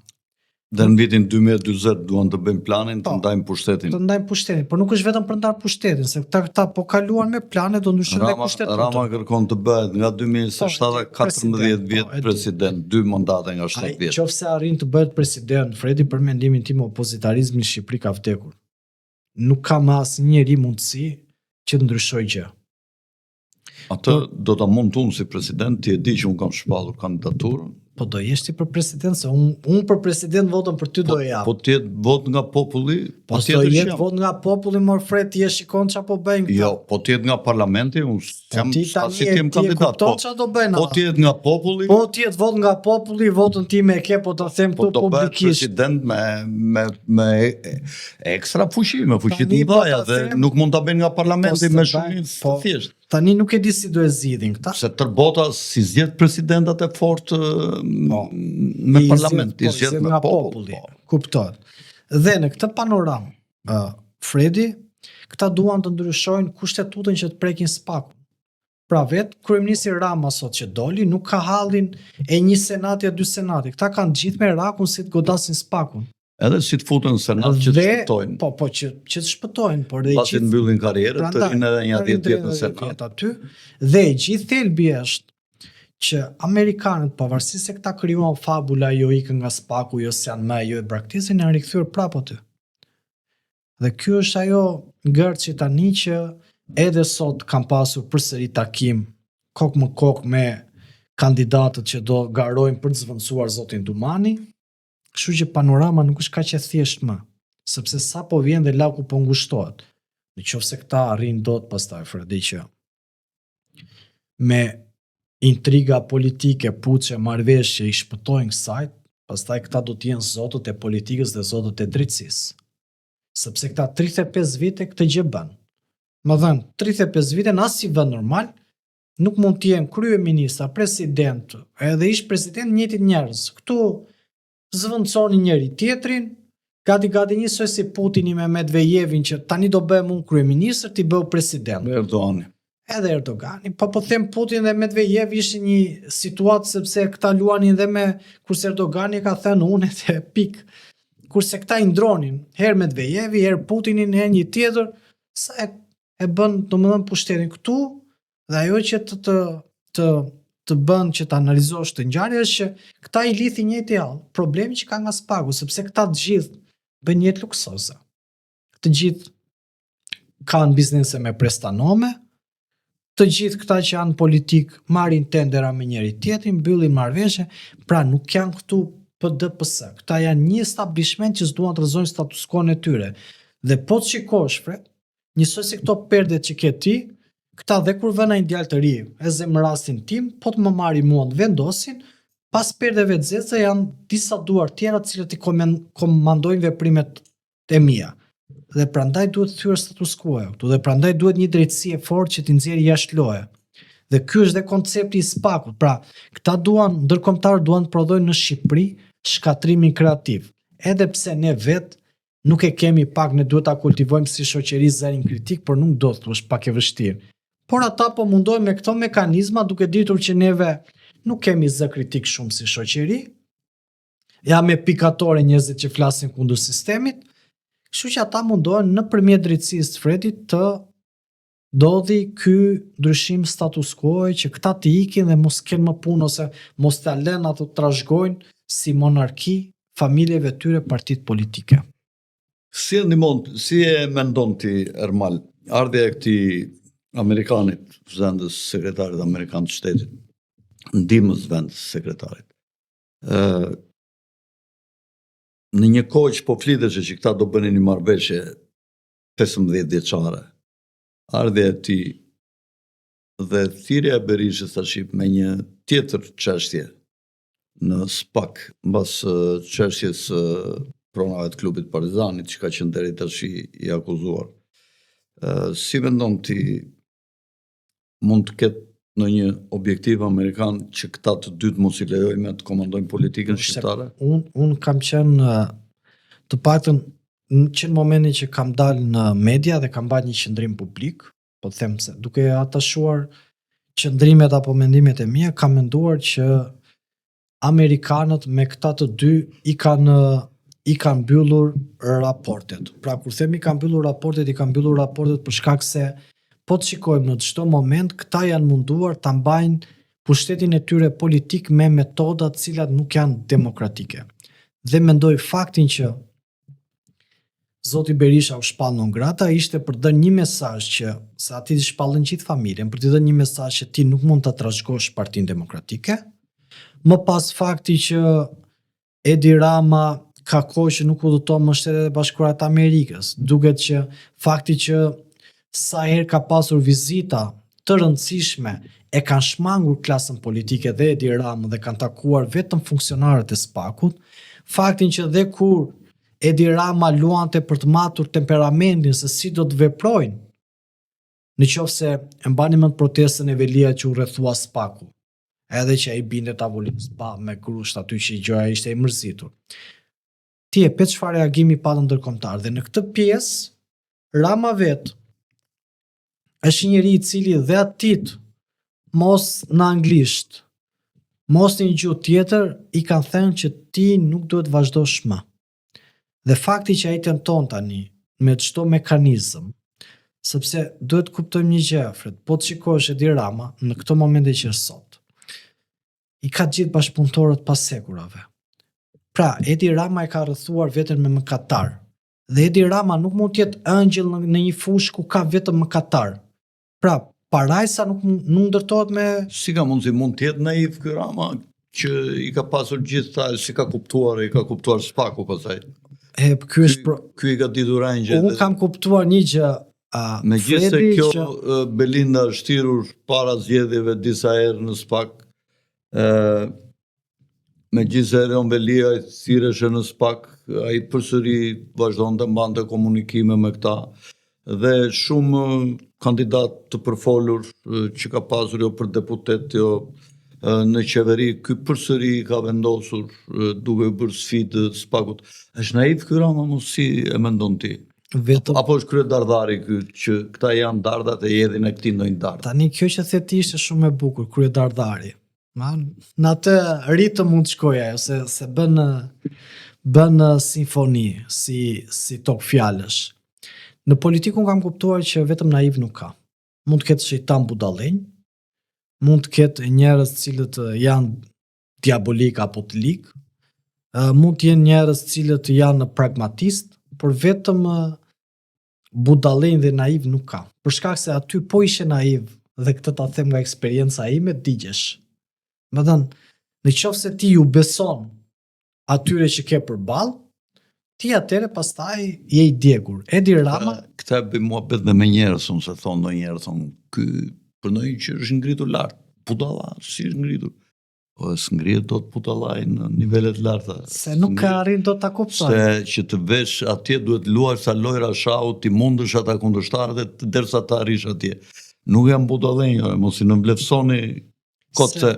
Dhe në vitin 2040 duan të bëjnë planin të po, ndajnë pushtetin. Të ndajnë pushtetin, por nuk është vetëm për ndarë pushtetin, se këta këta po kaluan me plane do ndryshojnë dhe kushtetutën. Rama kërkon të bëhet nga 2027 po, 14 vjet po, president, dy mandate nga 7 vjet. Qofse arrin të bëhet president, Fredi për mendimin tim opozitarizmi në Shqipëri ka vdekur. Nuk ka më asnjëri mundësi që të ndryshojë gjë. Atë do ta mund unë si president, ti e di që unë kam shpallur kandidaturën. Po do jesh ti për president, se unë un për president votën për ty po, do e jap. Po të jetë votë nga populli, po të jetë jetë votë nga populli, mor Fred, ti e shikon çfarë po bëjnë këta. Jo, po të jetë nga parlamenti, unë po jam ti tani si të jem kandidat. Po çfarë do bëjnë? Po të jetë nga populli. Po të jetë votë nga populli, votën time e ke, po ta them po këtu publikisht. Po do bëhet president me me me Ekstra fuqi, me fuqi të po mëdha dhe nuk mund ta bëjnë nga parlamenti po me shumicë po, të thjeshtë. Tani nuk e di si do e zgjidhin këta. Se tërë bota s'i zgjedh presidentat e fortë po, me parlament, i po, zgjedh me popull. Po. Kuptohet. Dhe në këtë panoramë, uh, Fredi, këta duan të ndryshojnë kushtetutën që të prekin SPAK-un. Pra vetë kryeministri Rama sot që doli nuk ka hallin e një senati a dy senati. Këta kanë gjithë merakun si të godasin SPAK-un. Edhe si të futen në senat që të shpëtojnë. Po, po që që të shpëtojnë, por edhe Pasi të mbyllin karrierën, të rrinë edhe një 10 vjet në senat aty. Dhe e gjithë thelbi është që amerikanët pavarësisht se këta krijuan fabula jo ikën nga SPAK-u, jo s'janë më, jo e braktisin, janë rikthyer prapë aty. Dhe ky është ajo ngërçi tani që edhe sot kam pasur përsëri takim kokë më kokë me kandidatët që do garojnë për të zëvendësuar zotin Dumani. Kështu që panorama nuk është kaq e thjeshtë më, sepse sa po vjen dhe laku po ngushtohet. Në qoftë se këta arrijnë dot pastaj Fredi që me intriga politike, puçe, marrëveshje i shpëtojnë kësaj, pastaj këta do të jenë zotët e politikës dhe zotët e drejtësisë. Sepse këta 35 vite këtë gjë bënë. Domethënë, 35 vite në asnjë vend normal, nuk mund të jenë kryeministra, president, edhe ish president njëjtit njerëz. Këtu zëvendësonin njëri tjetrin, gati gati njësoj si Putini me Medvedevin që tani do bëhem unë kryeministër, ti bëhu president. Dhe Erdogani. Edhe Erdogani. Po po them Putin dhe Medvedev ishin një situatë sepse këta luanin dhe me kurse Erdogani ka thënë unë edhe pikë. Kurse këta i ndronin, herë Medvedevi, herë Putinin, herë një tjetër, sa e, e bën domethënë pushtetin këtu Dhe ajo që të të të të bën që të analizosh këtë ngjarje është që këta i lidh i njëjti hall. Problemi që ka nga SPAK-u, sepse këta të gjithë bëjnë jetë luksoze. Të gjithë kanë biznese me prestanome, të gjithë këta që janë politikë marrin tendera me njëri tjetrin, mbyllin marrëveshje, pra nuk janë këtu PD PS. Këta janë një establishment që s'duan të rrëzojnë status quo-në e tyre. Dhe po të shikosh, Fred, Njësoj si këto perdet që ke ti, këta dhe kur vënë një djalë të ri, e zëmë rastin tim, po të më marrin mua të vendosin, pas perdeve të zeza janë disa duar tjera të cilët i komandojnë veprimet e mia. Dhe prandaj duhet thyer status quo këtu dhe prandaj duhet një drejtësi e fortë që t'i nxjerrë jashtë loje. Dhe ky është dhe koncepti i SPAK-ut. Pra, këta duan ndërkombëtarët duan të prodhojnë në Shqipëri shkatërrimin kreativ. Edhe pse ne vetë Nuk e kemi pak, ne duhet ta kultivojmë si shoqëri zërin kritik, por nuk do të është pak e vështirë. Por ata po mundohen me këto mekanizma duke ditur që neve Nuk kemi zë kritik shumë si shoqëri. Ja me pikatore njerëzit që flasin kundër sistemit, kështu që ata mundohen nëpërmjet drejtësisë Fredi të ndodhi ky ndryshim status quo që këta të ikin dhe mos kenë më punë ose mos ta lënë ato të trashëgojnë si monarki familjeve tyre partitë politike. Si e ndihmon, si e mendon ti Ermal, ardhja e këtij amerikanit, zëvendës sekretarit amerikan të shtetit, ndihmës zëvendës sekretarit. Ë në një kohë që po fliteshe që këta do bënin një marrëveshje 15 vjeçare. Ardhja e tij dhe thirrja e Berishës tash me një tjetër çështje në SPAK mbas çështjes së pronave të klubit Partizanit që ka qenë deri tash i akuzuar. Si mendon ti mund të ketë ndonjë objektiv amerikan që këta të dytë mos i lejojmë të komandojnë politikën shqiptare? Unë un kam qenë të paktën që në momentin që kam dalë në media dhe kam mbajtur një qëndrim publik, po të them se duke atashuar qëndrimet apo mendimet e mia, kam menduar që amerikanët me këta të dy i kanë i kanë mbyllur raportet. Pra kur them i kanë mbyllur raportet, i kanë mbyllur raportet për shkak se po të shikojmë në çdo moment këta janë munduar ta mbajnë pushtetin e tyre politik me metoda të cilat nuk janë demokratike. Dhe mendoj faktin që Zoti Berisha u shpall non grata ishte për të dhënë një mesazh që se atij i shpallën gjithë familjen, për të dhënë një mesazh që ti nuk mund ta trashëgosh Partinë Demokratike. Më pas fakti që Edi Rama ka kohë që nuk udhëton më Shtetet e Bashkuara të Amerikës. Duket që fakti që sa herë ka pasur vizita të rëndësishme e kanë shmangur klasën politike dhe Edi Ramën dhe kanë takuar vetëm funksionarët e SPAK-ut, faktin që dhe kur Edi Rama luante për të matur temperamentin se si do të veprojnë, në qoftë se e mbani mend protestën e Veliajt që u rrethua SPAK-u, edhe që ai binte tavolinës ba me grusht aty që gjoja ishte i mërzitur. Ti e pe çfarë reagimi patën ndërkombëtar dhe në këtë pjesë Rama vetë është një njeri i cili dhe atit mos në anglisht, mos në një gjuhë tjetër, i kanë thënë që ti nuk duhet vazhdosh më. Dhe fakti që ai tenton tani me çdo mekanizëm, sepse duhet të kuptojmë një gjë, Fred, po të shikosh Edi Rama në këto momente që është sot, i ka gjithë bashkëpunëtorët pas hekurave. Pra, Edi Rama e ka rrethuar veten me mëkatar. Dhe Edi Rama nuk mund të jetë ëngjëll në, në një fushë ku ka vetëm mëkatar. Pra, parajsa nuk nuk ndërtohet me Si ka mundësi mund të jetë naiv ky Rama që i ka pasur gjithë ta, si ka kuptuar, i ka kuptuar SPAK-u pastaj. E, ky është pro... Ky i ka ditur engjëjt. Unë kam kuptuar një gjë, uh, Megjithëse kjo që... Belinda është thirrur para zgjedhjeve disa herë në SPAK, ë Megjithëse Erion Veliaj thirreshe në SPAK, ai përsëri vazhdon të mbante komunikime me këta dhe shumë kandidatë të përfolur që ka pasur jo për deputet, jo në qeveri, ky përsëri ka vendosur duke u bërë sfidë SPAK-ut. Është naiv ky Rama, mos si e mendon ti? Vetëm Apo është kryedardhari ky që këta janë dardhat e hedhin e këtij ndonjë dardhë? Tani kjo që the ti ishte shumë e bukur, kryedardhari. Ma, në atë ritëm mund të shkojë ajo, se, se bën, bën simfoni, si, si togfjalësh. Në politikë unë kam kuptuar që vetëm naiv nuk ka. Mund të ketë shejtan budallenj, mund të ketë njerëz të cilët janë diabolik apo të lig, mund të jenë njerëz të cilët janë pragmatist, por vetëm budallenj dhe naiv nuk ka. Për shkak se aty po ishe naiv dhe këtë ta them nga eksperienca ime, digjesh. Me thënë, në qoftë se ti ju beson atyre që ke përballë, ti atëherë pastaj je i djegur. Edi Rama këtë e bëj muhabet dhe me njerëz, unë se thonë ndonjëherë thonë ky për ndonjë që është ngritur lart, budalla, si është ngritur? Po s'ngrihet dot budallai në nivele të larta. Se nuk ka arrin dot ta kuptojë. Se që të vesh atje duhet luash sa lojra shahu, t'i mundësh ata kundërshtarët e derisa të arrish atje. Nuk janë budallenj, mos i nënvlerësoni kot se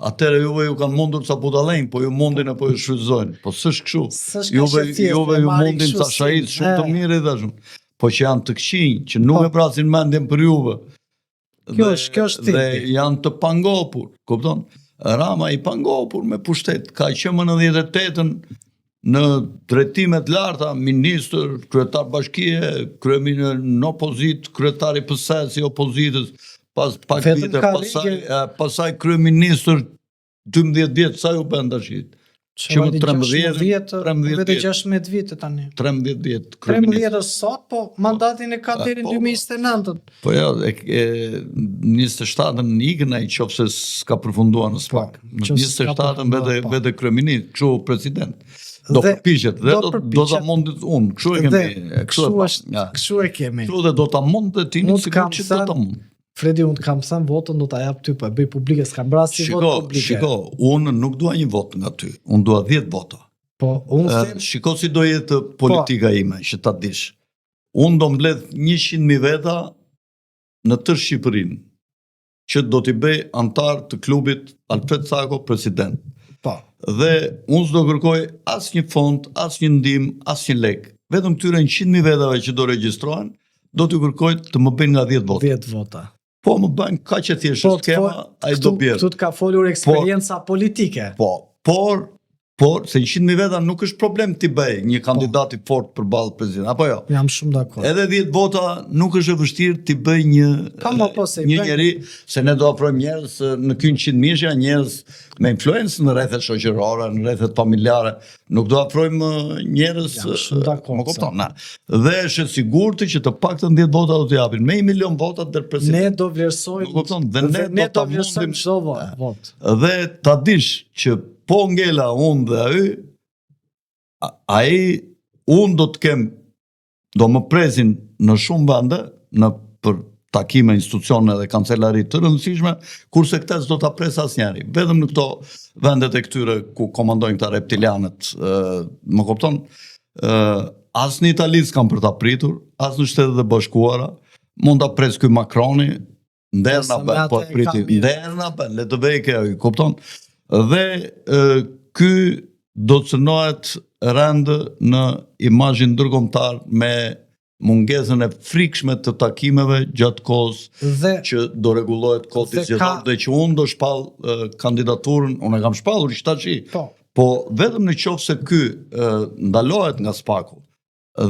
atëherë juve ju kanë mundur ca budallenj, po ju mundin e po ju shfrytëzojnë. Po s'është kështu. Juve juve ju mundin ca shahit shumë të mirë i thashë. Po që janë të këqinj, që nuk po. e vrasin mendjen për juve. Kjo është, kjo është Dhe janë të pangopur, kupton? Rama i pangopur me pushtet, ka që më 98-ën në drejtime të larta, ministër, kryetar bashkie, kryeministër në opozitë, kryetar i PS-së i opozitës, pas pak vite, pasaj, pasaj kryeministër 12 vjet sa ju bën tash? Që më 13 vjet, 13 vjet, 16 vite tani. 13 vjet. 13 është sot, po mandatin e ka deri në 2029. Po jo, e, e 27-ën ikën ai qoftë se s'ka përfunduar në SPAK. Po, në 27-ën vete po. vete kryeministër, kështu president. Do përpiqet dhe do do ta mund unë, kështu e kemi, kështu është, kështu e kemi. Kështu dhe do ta mund dhe ti sigurisht që do ta mund. Fredi, unë të kam thënë votën do ta jap ty, po e bëj publike, s'kam bërë asnjë votë publike. Shiko, unë nuk dua një votë nga ty, unë dua 10 vota. Po, unë them... Shiko si do jetë po. politika po. ime, që ta dish. Unë do mbledh 100.000 veta në tërë Shqipërinë, që do t'i bëj anëtar të klubit Alfred Cako president. Po. Dhe unë s'do kërkoj asnjë fond, asnjë ndihmë, asnjë lek. Vetëm këtyre 100.000 vetave që do regjistrohen, do t'ju kërkoj të më bëjnë nga 10 vota. 10 vota. Po më bëjnë kaq e thjeshtë po, skema, po, ai do bjerë. Këtu të ka folur eksperienca por, politike. Po, por por se 100.000 veta nuk është problem t'i bëj një po. kandidat i fortë përballë presidentit, apo jo? Jam shumë dakord. Edhe 10 vota nuk është e vështirë t'i bëj një po, mo, po, se një njeri, se ne do afrojmë njerëz në ky 100 mijë janë njerëz me influencë në rrethet shoqërore, në rrethet familjare, Nuk do afrojmë njerëz, Jam shumë dakord. Më kupton, na. Dhe është e sigurt që të paktën 10 vota do të japin, me 1 milion vota del president. Ne do vlerësojmë. Më kupton, dhe ne, ne do ta vlerësojmë çdo votë. Dhe ta dish që po ngela unë dhe ai, ai unë do të kem do më presin në shumë vende, në për takime, institucione dhe kancelari të rëndësishme, kurse këtë s'do ta presë asnjeri. Vetëm në këto vendet e këtyre ku komandojnë këta reptilianët, ë, më kupton? Ë, as në Itali s'kam për ta pritur, as në Shtetet e Bashkuara, mund ta presë ky Macroni, Nder na bën, po priti, nder na bën, le të vejë kjo, kupton? Dhe e, ky do të cënohet rëndë në imazhin ndërkombëtar me mungesën e frikshme të takimeve gjatë kohës dhe, që do rregullohet kodi zgjedhor ka... dhe që unë do shpall kandidaturën, unë e kam shpallur që tashi. Po. Po vetëm në qoftë se ky ndalohet nga SPAK-u,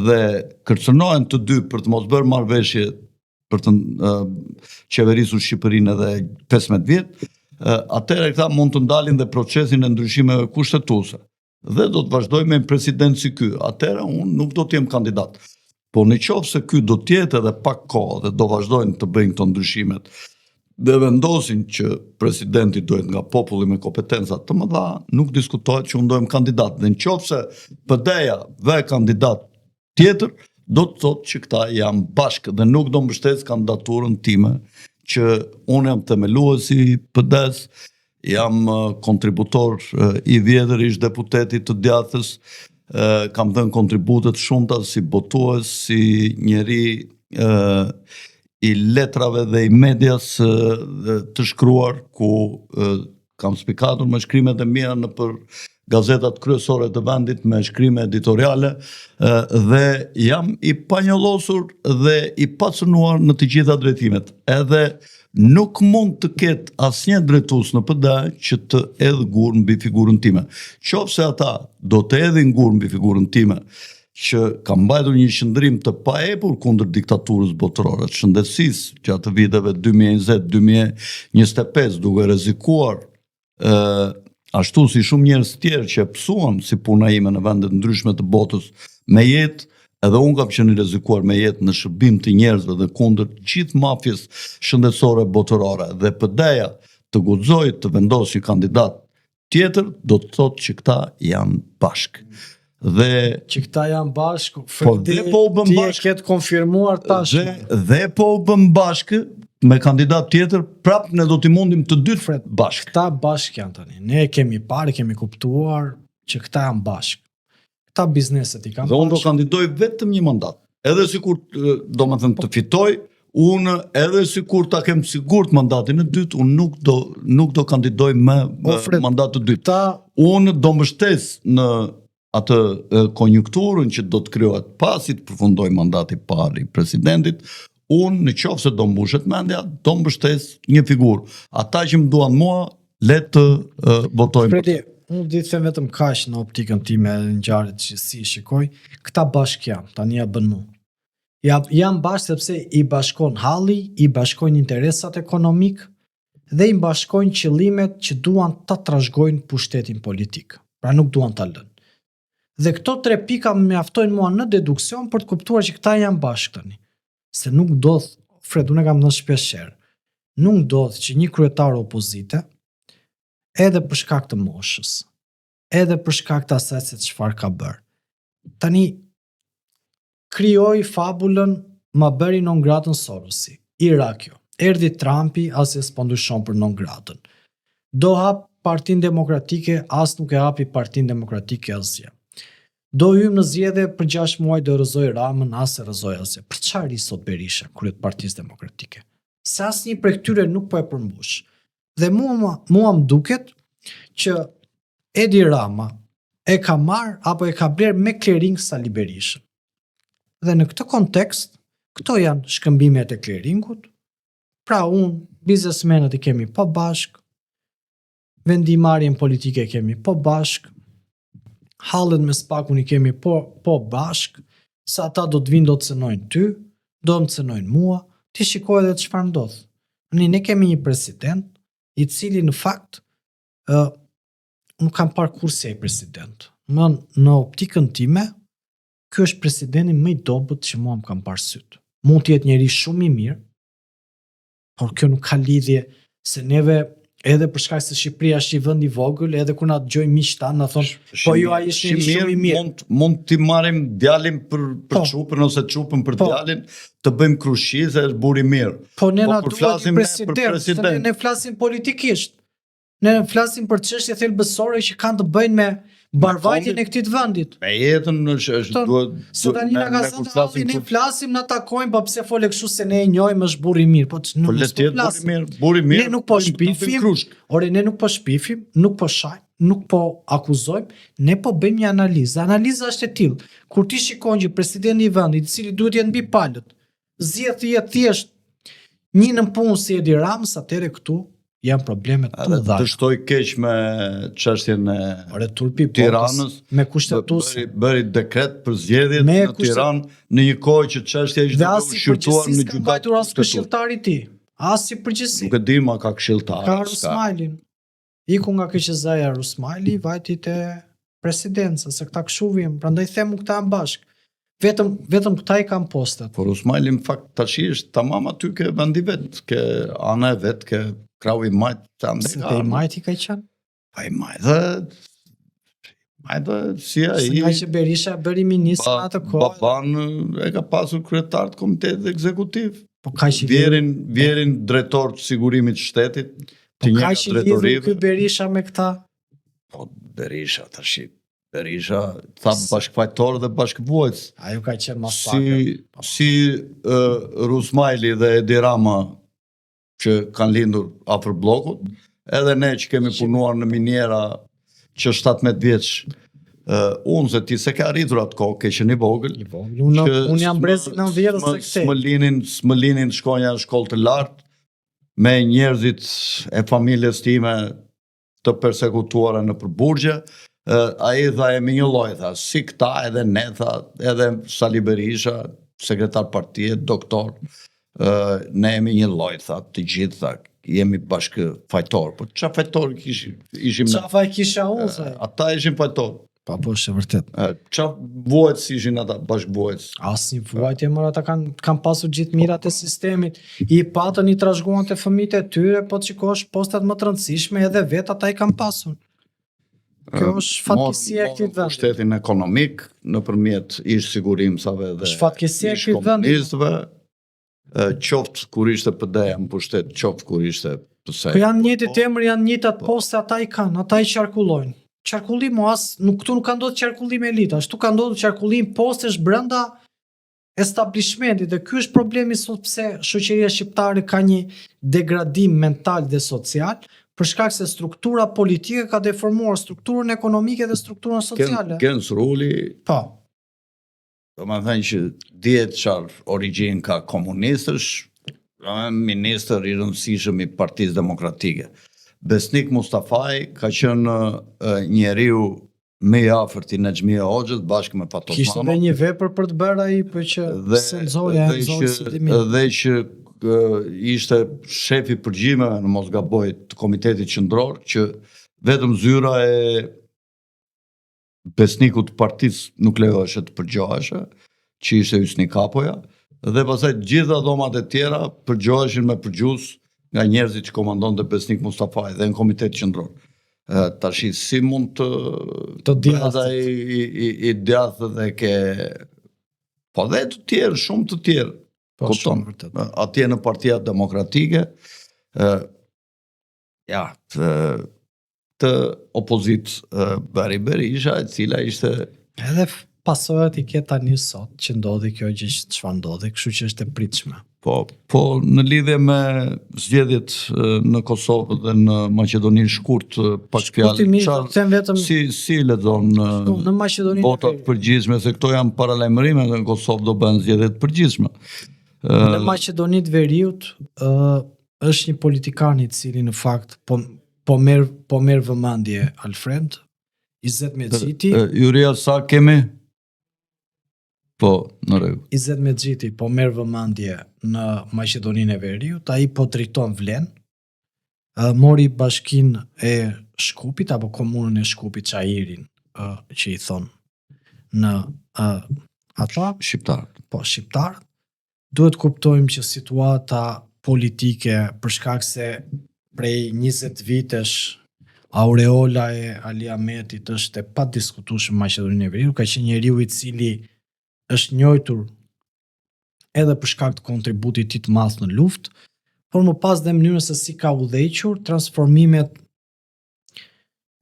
dhe kërcënohen të dy për të mos bërë marrëveshje për të qeverisur Shqipërinë edhe 15 vjet, atëherë këta mund të ndalin dhe procesin e ndryshimeve kushtetuese dhe do të vazhdojmë me president si ky. Atëherë unë nuk do të jem kandidat. Po në qoftë se ky do të jetë edhe pak kohë dhe do vazhdojnë të bëjnë këto ndryshimet dhe vendosin që presidenti do jetë nga populli me kompetenca të mëdha, nuk diskutohet që unë do jem kandidat. Dhe në qoftë se PD-ja vë kandidat tjetër, do të thotë që këta janë bashkë dhe nuk do mbështes kandidaturën time që unë jam themeluesi i PD-s, jam kontributor i vjetër ish deputeti të djathtës, kam dhënë kontribute të shumta si botues, si njeri i letrave dhe i medias të shkruar ku kam spikatur me shkrimet e mia nëpër gazetat kryesore të vendit me shkrime editoriale dhe jam i panjollosur dhe i pacënuar në të gjitha drejtimet. Edhe nuk mund të ketë asnjë drejtues në PD që të hedhë gur mbi figurën time. Qoftë se ata do të hedhin gur mbi figurën time, që kam mbajtur një qëndrim të paepur kundër diktaturës botërore të shëndetësisë gjatë viteve 2020-2025, duke rrezikuar ë ashtu si shumë njerëz të tjerë që e pësuan si puna ime në vende të ndryshme të botës me jetë, edhe unë kam qenë i rrezikuar me jetë në shërbim të njerëzve dhe kundër gjithë mafies shëndetësore botërore dhe PD-ja të guxojë të vendosë një kandidat tjetër do të thotë që këta janë bashkë. Dhe që këta janë bashkë, po dhe po u bën bashkë, ti e ke të konfirmuar tash. Dhe dhe po u bën bashkë me kandidat tjetër, prap ne do t'i mundim të dy Fred, bashkë. Këta bashkë janë tani. Ne e kemi parë, kemi kuptuar që këta janë bashkë. Këta bizneset i kanë. Dhe unë do kandidoj vetëm një mandat. Edhe sikur, domethënë, të fitoj, unë edhe sikur ta kem sigurt mandatin e dytë, unë nuk do nuk do kandidoj me Fred, mandat të dytë. Ta... Unë do mbështes në atë konjunkturën që do të krijohet pasi të përfundojë mandati i parë i presidentit, unë në qoftë se do mbushet mendja, do mbështes një figurë. Ata që më duan mua, Le të uh, votojmë. Fredi, unë di të them vetëm kaq në optikën time edhe ngjarjet që si i shikoj, këta bashkë janë, tani ja bën mu. Ja, janë bashkë sepse i bashkon halli, i bashkojnë interesat ekonomik dhe i bashkojnë qëllimet që duan ta trashëgojnë pushtetin politik. Pra nuk duan ta lënë. Dhe këto tre pika më mjaftojnë mua në deduksion për të kuptuar që këta janë bashkë tani. Se nuk ndodh, Fred, unë e kam thënë shpesh herë, nuk ndodh që një kryetar opozite, edhe për shkak të moshës, edhe për shkak të asaj se çfarë ka bërë. Tani krijoi fabulën ma bëri non gratën Sorosi. I ra kjo. Erdhi Trumpi, asgjë s'po ndryshon për non gratën. Do hap Partinë Demokratike, as nuk e hapi Partinë Demokratike asgjë. Do hyjmë në zgjedhje për 6 muaj do rrëzoj Ramën, as e rrëzoi asgjë. Për çfarë rri sot Berisha në krye të Partisë Demokratike? Se asnjë prej këtyre nuk po e përmbush. Dhe mua mua më duket që Edi Rama e ka marrë apo e ka blerë me klering Sali Berishën. Dhe në këtë kontekst, këto janë shkëmbimet e kleringut, pra unë, biznesmenët i kemi po bashkë, vendimarrjen politike e kemi po bashkë, hallet me SPAK-un i kemi po, po bashkë, se ata do të vinë do të cënojnë ty, do më cënojnë mua, ti shikoj edhe çfarë ndodh. Ne, ne kemi një president, i cili në fakt, ë nuk kam parë kurrë si ai president. Më në optikën time, ky është presidenti më i dobët që mua më kanë parë sytë. Mund të jetë njeri shumë i mirë, por kjo nuk ka lidhje se neve edhe për shkak se Shqipëria është një vend i vogël, edhe kur na dëgjojnë miqtë tanë na thonë, po jo ai është njeri shumë i mirë. Mund mund t'i marrim djalin për për Po. çupën ose çupën për Po. djalin, të bëjmë krushqi se është burrë i mirë. Po ne Po, na kur duhet një flasim ne për president, se ne, president. ne flasim politikisht. Ne flasim për çështje thelbësore që kanë të bëjnë me mbarëvajtjen e këtij vendit. Me jetën është është Ton, duhet Se tani na ka ne kur zënë flasim halli, ne kur flasim, na takojmë, po pse fole kështu se ne e njohim, është burrë i mirë, po që po nuk le s'po të jetë burrë i flasim. mirë, burrë i mirë. Ne nuk po bëjmë- bëjmë shpifim. krushk. Ore, ne nuk po shpifim, nuk po shajmë, nuk po akuzojmë, ne po bëjmë një analizë. Dhe Analiza është e tillë. Kur ti shikon që presidenti i vendit, i cili duhet të jetë mbi palët, zgjedh të jetë thjesht një nëpunës si Edi Ramës, atëherë këtu janë probleme të Edhe mëdha. dështoi keq me çështjen e Ore turpi i botës, Tiranës, me kushtetues bëri, bëri dekret për zgjedhjet Me në kushte- Tiranë në një kohë që çështja ishte dhe duke as u si shqyrtuar përgjegjësi në s'ka gjykatë. mbajtur as kushtetuese. këshilltari i tij, as si përgjegjësi. Nuk e di ma ka këshilltar. Ka s'ka. Rusmajlin. Iku nga KQZ-ja Rusmajli, vajti te presidenca, se këta kështu vijnë, prandaj them unë këta janë bashkë. Vetëm vetëm këta i kanë postet. Por Rusmajli në fakt tash është tamam aty ke vendi vet, ke ana e vet, ke krau i majt, të andej Se ka te i ardhur. majti ka qenë. Pa i majt dhe majt dhe si Se ai nga që Berisha bëri ministër ba, në atë kohë, baban e ka pasur kryetar të komitetit ekzekutiv. po kaq i lidhur, Vjerin, vjerin drejtor të sigurimit të shtetit, po të një kaq nga i lidhur drejtorive. ky Berisha me këta. Po Berisha tash Berisha tha bashkëfajtor dhe bashkëvuajtës. Ajo ka qenë masakër. Si si uh, Rusmajli dhe Edi Rama që kanë lindur afër bllokut, edhe ne që kemi punuar në miniera që 17 vjeç, uh, unë se ti se ke arritur atë kohë, ke qenë i vogël, I vogël. Unë që unë jam s'më- brezi 90 s'më- se këtej. S'më linin, s'më linin të shkonja në shkollë të lartë me njerëzit e familjes time të persekutuara në përburgje. Ë, Ai tha jemi një lloj, tha, si këta edhe ne, tha, edhe Sali Berisha, sekretar partie, doktor, ë, ne jemi një lloj, tha, të gjithë, tha, jemi bashkë fajtor. Po çfarë fajtor kishim? Ishim ne? Qa faj kisha unë, tha. Ata ishin fajtor. Po, po, është e vërtet. Ë, Qa vuajtës ishin ata, bashkëvuajtës? Asnjë vuajtje më ata kanë kanë pasur gjithë mirat e sistemit. I patën i trashëguan te fëmijët e tyre, po të shikosh postet më të rëndësishme edhe vet ata i kanë pasur. Kjo është fatkeqësia e këtij vendi. Pushtetin ekonomik nëpërmjet ish sigurimsave dhe Është fatkeqësia e ish këtij vendi. komunistëve, ë, qoftë kur ishte PD-ja në pushtet, qoftë kur ishte PS. Po janë njëjtit emër, janë njëjtat Po. poste, ata i kanë, ata i qarkullojnë. Qarkullim o as nuk këtu nuk ka ndodhur qarkullim elitash, këtu ka ndodhur qarkullim postesh brenda establishmentit dhe ky është problemi sot pse shoqëria shqiptare ka një degradim mental dhe social për shkak se struktura politike ka deformuar strukturën ekonomike dhe strukturën sociale. Genc Ruli, Po. do me thënë që dihet çfarë origjinë ka komunistësh, do me thënë ministër i rëndësishëm i Partisë Demokratike. Besnik Mustafaj ka qenë njeriu më i afërt i Nexhmije Hoxhës bashkë me Fatos Kishte edhe një vepër për të bërë ai, po që dhe, s'e nxori, e nxori si dimi. Dhe që ishte shefi i përgjimeve, në mos gaboj, të Komitetit Qendror, që vetëm zyra e Besnikut të partisë nuk lejoheshe të përgjoheshe, që ishte Hysni Kapoja, dhe pastaj të gjitha dhomat e tjera përgjoheshin me përgjues nga njerëzit që komandonte Besnik Mustafaj dhe në Komitet Qendror. Tashi si mund të të djathtë i, i, i, i djathtë dhe ke po dhe të tjerë, shumë të tjerë. Po, Kupton? vërtet. Atje në Partia Demokratike, ë ja, të, të opozitë bëri Berisha, e cila ishte edhe pasojat i ke tani sot që ndodhi kjo gjë që çfarë ndodhi, kështu që është e pritshme. Po, po në lidhje me zgjedhjet në Kosovë dhe në Maqedoni shkurt pak fjalë. Shkurtimisht, them vetëm si si lexon në, në Maqedoni votat e përgjithshme se këto janë paralajmërime dhe në Kosovë do bëhen zgjedhje të përgjithshme. Në Maqedoni të Veriut, ë është një politikan i cili në fakt po po merr po merr vëmendje Alfred Izet Mexhiti. Juria sa kemi? Po, në rregull. Izet Mexhiti po merr vëmendje në Maqedoninë e Veriut, ai po drejton Vlen. Mori bashkinë e Shkupit apo komunën e Shkupit Çairin, që i thonë në ata shqiptarët. Po, shqiptarët. Duhet të kuptojmë që situata politike për shkak se prej 20 vitesh aureola e Ali Ahmetit është e padiskutueshme në Maqedoninë e Veriut, ka qenë njeriu i cili është njohur edhe për shkak të kontributit të tij të madh në luftë, por më pas dhe mënyrën se si ka udhëhequr transformimet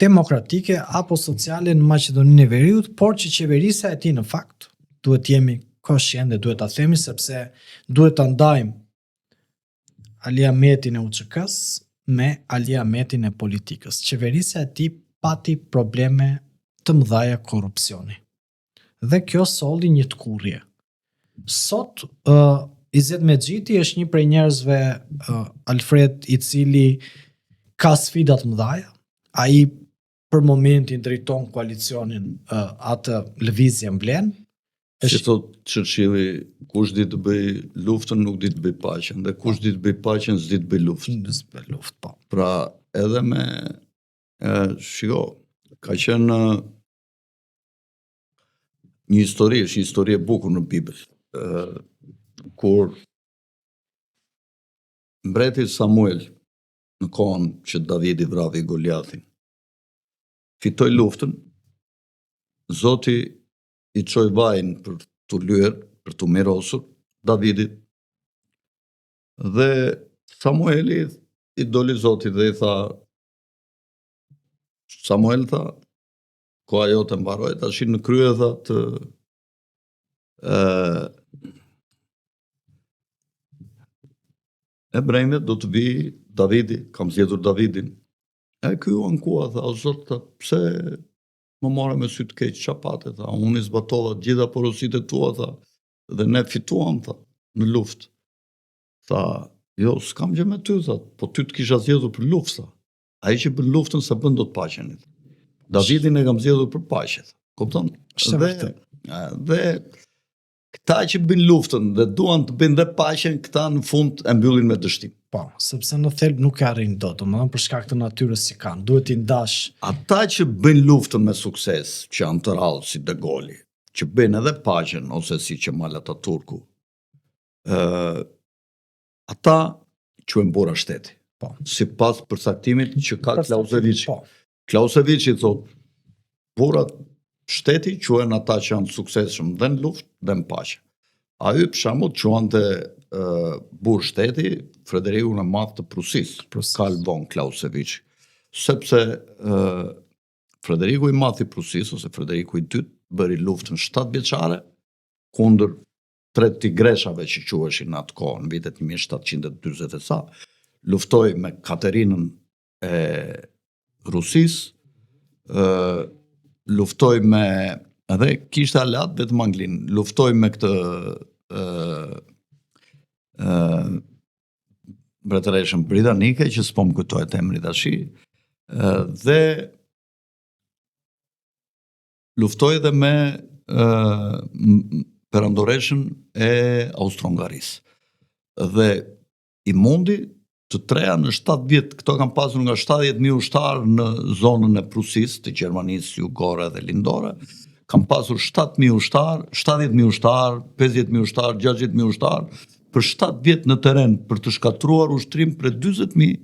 demokratike apo sociale në Maqedoninë e Veriut, por që qeverisja e tij në fakt duhet të jemi koshient dhe duhet ta themi sepse duhet ta ndajmë Ali Ahmetin e UÇK-s me Ali Ahmetin e politikës. Qeverisja e tij pati probleme të mëdha korrupsioni. Dhe kjo solli një tkurrje. Sot uh, Izet Mexhiti është një prej njerëzve uh, Alfred i cili ka sfida të mëdha. Ai për momentin drejton koalicionin uh, atë lëvizjen Vlen. Është si thotë Churchilli, kush di të bëjë luftën nuk di të bëjë paqen dhe kush di të bëjë paqen s'di të bëjë luftë. S'di të bëjë luftë, po. Pra, edhe me e, shiko, ka qenë një histori, është një histori e bukur në Bibël. Ë kur mbreti Samuel në kohën që Davidi vravi Goliathin, fitoi luftën, Zoti i çoi vajin për t'u lyer, për t'u mirosur Davidit. Dhe Samueli i doli Zotit dhe i tha Samuel tha, koha jote mbaroi, tashi në krye tha të e, hebrejve do të vijë Davidi, kam zgjedhur Davidin. E ky u ankua, tha, o Zot, tha, pse më more me sy të keq, ça pate, tha, unë i zbatova të gjitha porositë e tua, tha, dhe ne fituam, tha, në luftë. Tha, jo, s'kam gjë me ty, tha, po ty të kisha zgjedhur për luftë, tha. Ai që bën luftën s'e bën dot paqen. Davidin e kam zgjedhur për paqe. Kupton? Dhe dhe këta që bëjnë luftën dhe duan të bëjnë dhe paqen, këta në fund e mbyllin me dështim. Po, sepse në thelb nuk e arrin dot, domethënë për shkak të natyrës që kanë, duhet t'i ndash. Ata që bëjnë luftën me sukses, që janë të rrallë si De Gaulle, që bëjnë edhe paqen ose si Qemal Ataturku, ë ata quhen burra shteti. Po. Sipas përcaktimit që ka Clausewitz. Po. Clausewitz thotë, burrat shteti quhen ata që janë të suksesshëm dhe në luftë dhe në paqe. Ai për shembull quante uh, burrë shteti Frederikun e Madh të Prusisë, Prusisë. Karl von Clausewitz, sepse uh, Frederiku i Madh i Prusisë ose Frederiku i Dytë bëri luftën 7 vjeçare kundër tre tigreshave që quheshin në atë kohë, në vitet 1740 e sa, luftoi me Katerinën e Rusisë, ë luftoi me edhe kishte aleat vetëm Anglinë, luftoi me këtë ë ë mbretëreshën britanike që s'po më kujtohet emri tashi, dhe luftoi edhe me perandoreshën e Austro-Hungarisë. Dhe i mundi të treja në 7 vjet, këto kanë pasur nga 70.000 ushtarë në zonën e Prusisë, të Gjermanisë jugore dhe lindore, kanë pasur 7.000 ushtarë, 70.000 ushtarë, 50.000 ushtarë, 60.000 ushtarë, për 7 vjet në terren për të shkatërruar ushtrinë prej 40.000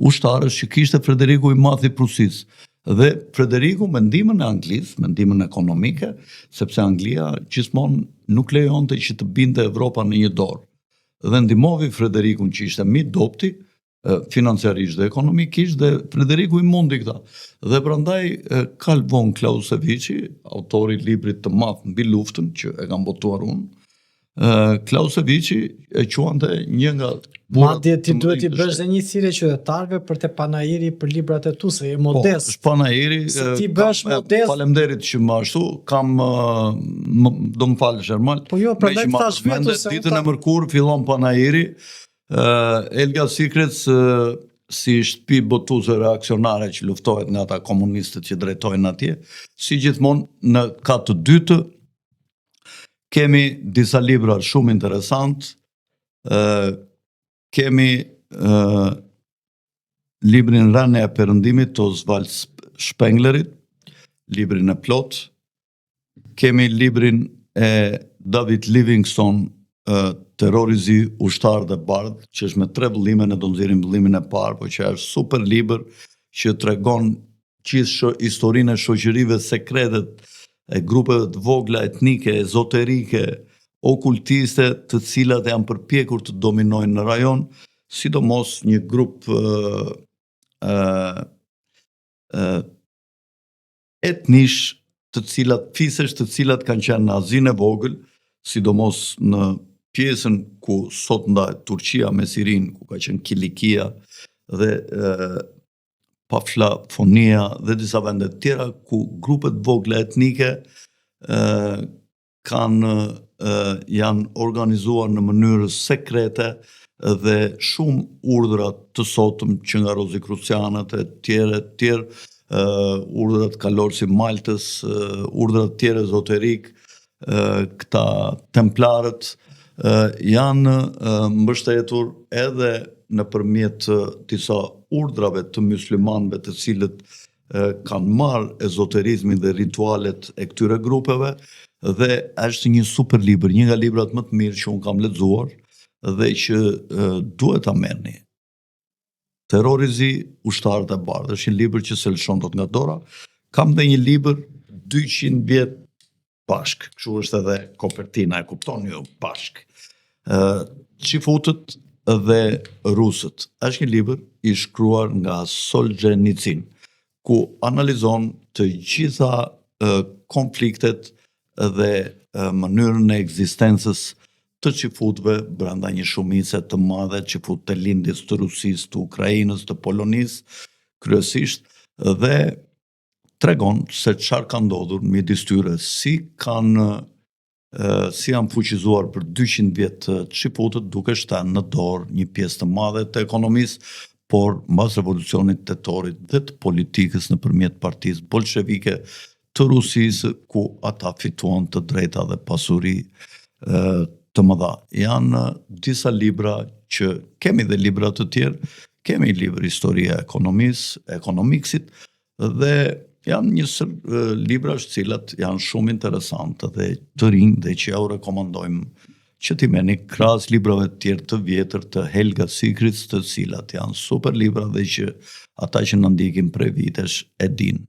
ushtarësh që kishte Frederiku i Madh i Prusisë. Dhe Frederiku me ndihmën e Anglisë, me ndihmën ekonomike, sepse Anglia gjithmonë nuk lejonte që të binte Evropa në një dorë. Dhe ndihmovi Frederikun që ishte më i dobti, financiarisht dhe ekonomikisht dhe Frederiku i mundi këta. Dhe prandaj Carl von Clausewitz, autori i librit të madh mbi luftën që e kam botuar unë, Clausewitz e quante një nga Madje ti duhet i bësh dhe një thirrje qytetarëve për te panairi për librat e tu, se je po, modest. Po, është panairi. Se ti bësh modest. Faleminderit që më ashtu, kam do më falësh Ermal. Po jo, prandaj thash vetë se ditën e mërkurë fillon panairi. Uh, Elga Secrets uh, si shtëpi botuese reaksionare që luftohet nga ata komunistët që drejtojnë atje, si gjithmonë në kat të dytë kemi disa libra shumë interesant, uh, kemi uh, librin Rënia e Perëndimit të Oswald Spenglerit, librin e plotë, Kemi librin e David Livingstone, Terrori i Zi, Ushtarët e Bardhë, që është me tre vëllime, ne do nxjerrim vëllimin e parë, po që është super libër që tregon gjithë historinë e shoqërive sekrete e grupeve të vogla etnike, ezoterike, okultiste, të cilat janë përpjekur të dominojnë në rajon, sidomos një grup ë ë etnish të cilat fisesh të cilat kanë qenë në Azinë e Vogël, sidomos në pjesën ku sot ndahet Turqia me Sirinë, ku ka qenë Kilikia dhe e, Paflafonia dhe disa vende të tjera ku grupe të vogla etnike e, kanë janë organizuar në mënyrë sekrete dhe shumë urdhra të sotëm që nga Rozikrucianët e tjerë e tjerë, urdhrat kalorësi Maltës, urdhra të tjerë ezoterik, këta templarët janë mbështetur edhe nëpërmjet disa urdhrave të myslimanëve të cilët kanë marrë ezoterizmin dhe ritualet e këtyre grupeve dhe është një super libër, një nga librat më të mirë që unë kam lexuar dhe që duhet ta merrni. Terrori i Zi, Ushtarët e Bardhë, është një libër që s'e lëshon dot nga dora. Kam dhe një libër 200 vjet bashk, kështu është edhe kopertina, e kupton ju, bashk. Ë Çifutët dhe rusët. Është një libër i shkruar nga Solzhenitsyn, ku analizon të gjitha konfliktet dhe mënyrën e ekzistencës të çifutëve brenda një shumice të madhe çifutë të lindjes të Rusisë, të Ukrainës, të Polonisë, kryesisht dhe tregon se çfarë ka ndodhur midis tyre, si kanë si janë fuqizuar për 200 vjet çifutët duke shtënë në dorë një pjesë të madhe të ekonomisë, por mbas revolucionit të tetorit dhe të politikës nëpërmjet partisë bolshevike të Rusisë, ku ata fituan të drejta dhe pasuri të mëdha. Janë disa libra që kemi dhe libra të tjerë, kemi libër Historia e Ekonomisë, Ekonomiksit, dhe janë një sërë librash të cilat janë shumë interesante dhe të rinj dhe që ja u rekomandojmë që t'i merrni krahas librave të tjerë të vjetër të Helga Secrets të cilat janë super libra dhe që ata që na ndjekin prej vitesh e dinë.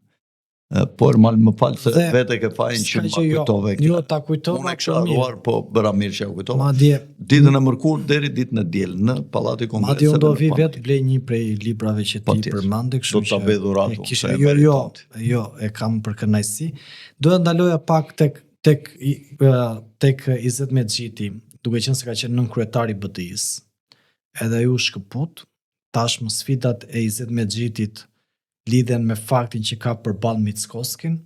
Po Ermal më fal se dhe, vetë ke fajin që ma jo, kujtove këtë. Jo, ta kujtova. Unë e kisha harruar, po bëra mirë që ja kujtova. Madje ditën e mërkurë deri ditën e diel në Pallati i Kongreseve. Madje unë do vi vetë blej një prej librave që ti përmende, kështu që do ta bëj dhuratë. Kisha jo, jo, jo, e kam për kënaqësi. Do të ndaloja pak tek tek tek Izet Mexhiti, duke qenë se ka qenë nënkryetar i BDI-së. Edhe ai u shkëput, tashmë sfidat e Izet Mexhitit lidhen me faktin që ka përballë Mickoskin,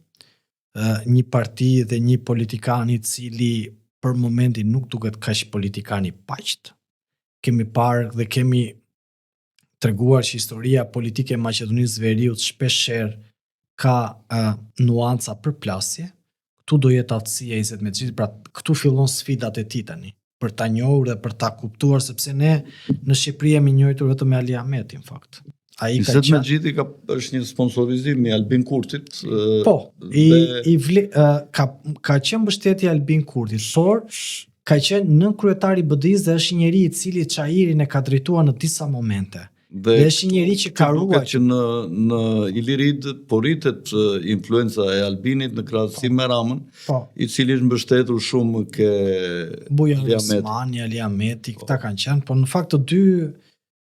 një parti dhe një politikan i cili për momentin nuk duket kaq politikan i paqtë. Kemi parë dhe kemi. treguar që historia politike e Maqedonisë së Veriut shpeshherë ka uh, nuanca përplasje. Këtu do jetë aftësia e Izet Mexhitit, pra këtu fillon sfidat e tij tani për ta njohur dhe për ta kuptuar sepse ne në Shqipëri jemi njohur vetëm me Ali Ahmetin në fakt. Ai ka Izet Mexhiti ka është një sponsorizim i Albin Kurtit. Po, i dhe... i vle, ka ka qenë mbështetje Albin Kurtit, por ka qenë nënkryetar i BDI-së dhe është një njeri i cili Çairin e ka drejtuar në disa momente. Dhe, dhe është një njeri që ka ruajtur që në në Ilirid po rritet influenca e Albinit në krahasim po. me Ramën, po. i cili është mbështetur shumë ke Bujar Osmani, Ali Ahmeti, po. këta kanë qenë, po në fakt të dy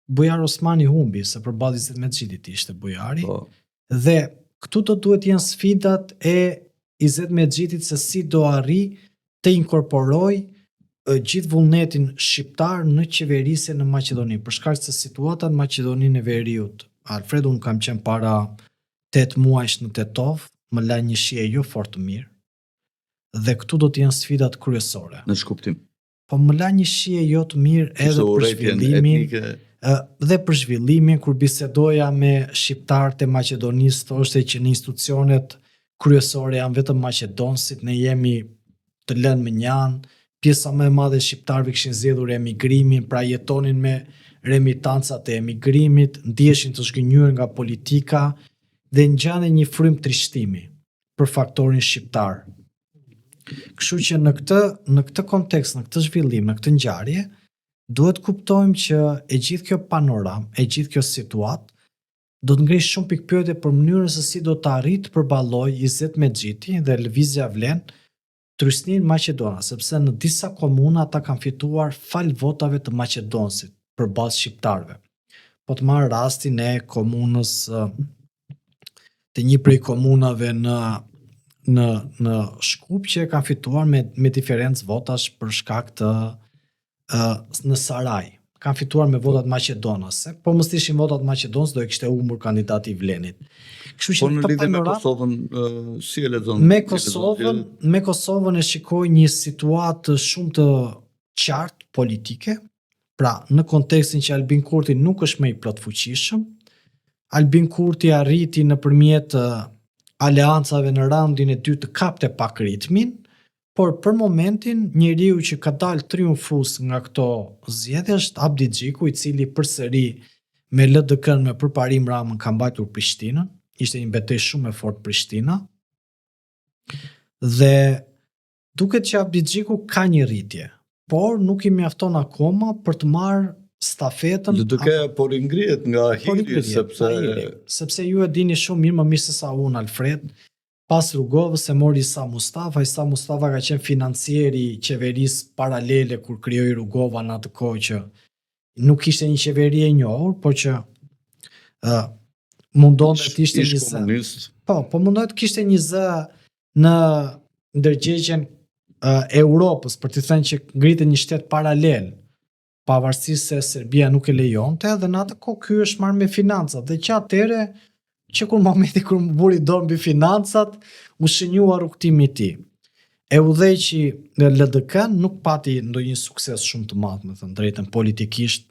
Bujar Osmani humbi se përballë Izet Mexhitit ishte Bujari. Po. Dhe këtu do duhet jenë sfidat e Izet Mexhitit se si do arrijë të inkorporojë gjithë vullnetin shqiptar në qeverisje në Maqedoni, për shkak se situata në Maqedoninë e Veriut, Alfred, unë kam qenë para 8 muajsh në Tetovë, më la një shije jo fort të mirë. Dhe këtu do të jenë sfidat kryesore. Në ç'kuptim? Po më la një shije jo të mirë edhe për zhvillimin, dhe për zhvillimin kur bisedoja me shqiptarët e Maqedonisë thoshte që në institucionet kryesore janë vetëm maqedonsit, ne jemi të lënë mënjanë, pjesa më e madhe e shqiptarëve kishin zgjedhur emigrimin, pra jetonin me remitancat e emigrimit, ndiheshin të zhgënjyer nga politika dhe ngjante një frymë trishtimi për faktorin shqiptar. Kështu që në këtë në këtë kontekst, në këtë zhvillim, në këtë ngjarje, duhet kuptojmë që e gjithë kjo panoramë, e gjithë kjo situatë do të ngrejë shumë pikëpyetje për mënyrën se si do të arrijë të përballojë Izet Mexhiti dhe Lëvizja Vlen trysninë maqedonase, sepse në disa komuna ata kanë fituar falë votave të maqedonsit përballë shqiptarëve. Po të marr rastin e komunës të një prej komunave në në në Shkup që e kanë fituar me me diferencë votash për shkak të uh, në Saraj. Kanë fituar me votat maqedonase, po mos të ishin votat maqedonase do e kishte humbur kandidati i Vlenit. Kështu që po në lidhje me Kosovën uh, si e lexon? Me Kosovën, me Kosovën e shikoj një situatë shumë të qartë politike, Pra, në kontekstin që Albin Kurti nuk është më i plotfuqishëm, Albin Kurti arriti nëpërmjet aleancave në raundin e dytë të kapte pak ritmin, por për momentin njeriu që ka dalë triumfues nga këto zgjedhje është Abdixhiku, i cili përsëri me LDK-në me Përparim Ramën ka mbajtur Prishtinën, ishte një betejë shumë e fortë Prishtina. Dhe Duket që Abdixhiku ka një rritje, por nuk i mjafton akoma për të marrë stafetën. LDK po ringrihet nga po hiri, sepse sepse ju e dini shumë mirë më mirë se sa unë Alfred, pas Rugovës e mori Isa Mustafa, Isa Mustafa ka qenë financieri i qeverisë paralele kur krijoi Rugova në atë kohë që nuk ishte një qeveri e njohur, por që ë uh, mundonte të ishte një zë. Po, po mundonte të kishte një zë në ndërgjegjen e Europës për të thënë që ngritet një shtet paralel, pavarësisht se Serbia nuk e lejonte dhe në atë kohë ky është marrë me financat dhe që atëherë që kur momenti kur vuri dorë mbi financat u shënjua rrugëtimi i tij. E udhëhoqi në LDK nuk pati ndonjë sukses shumë të madh, me thënë drejtën politikisht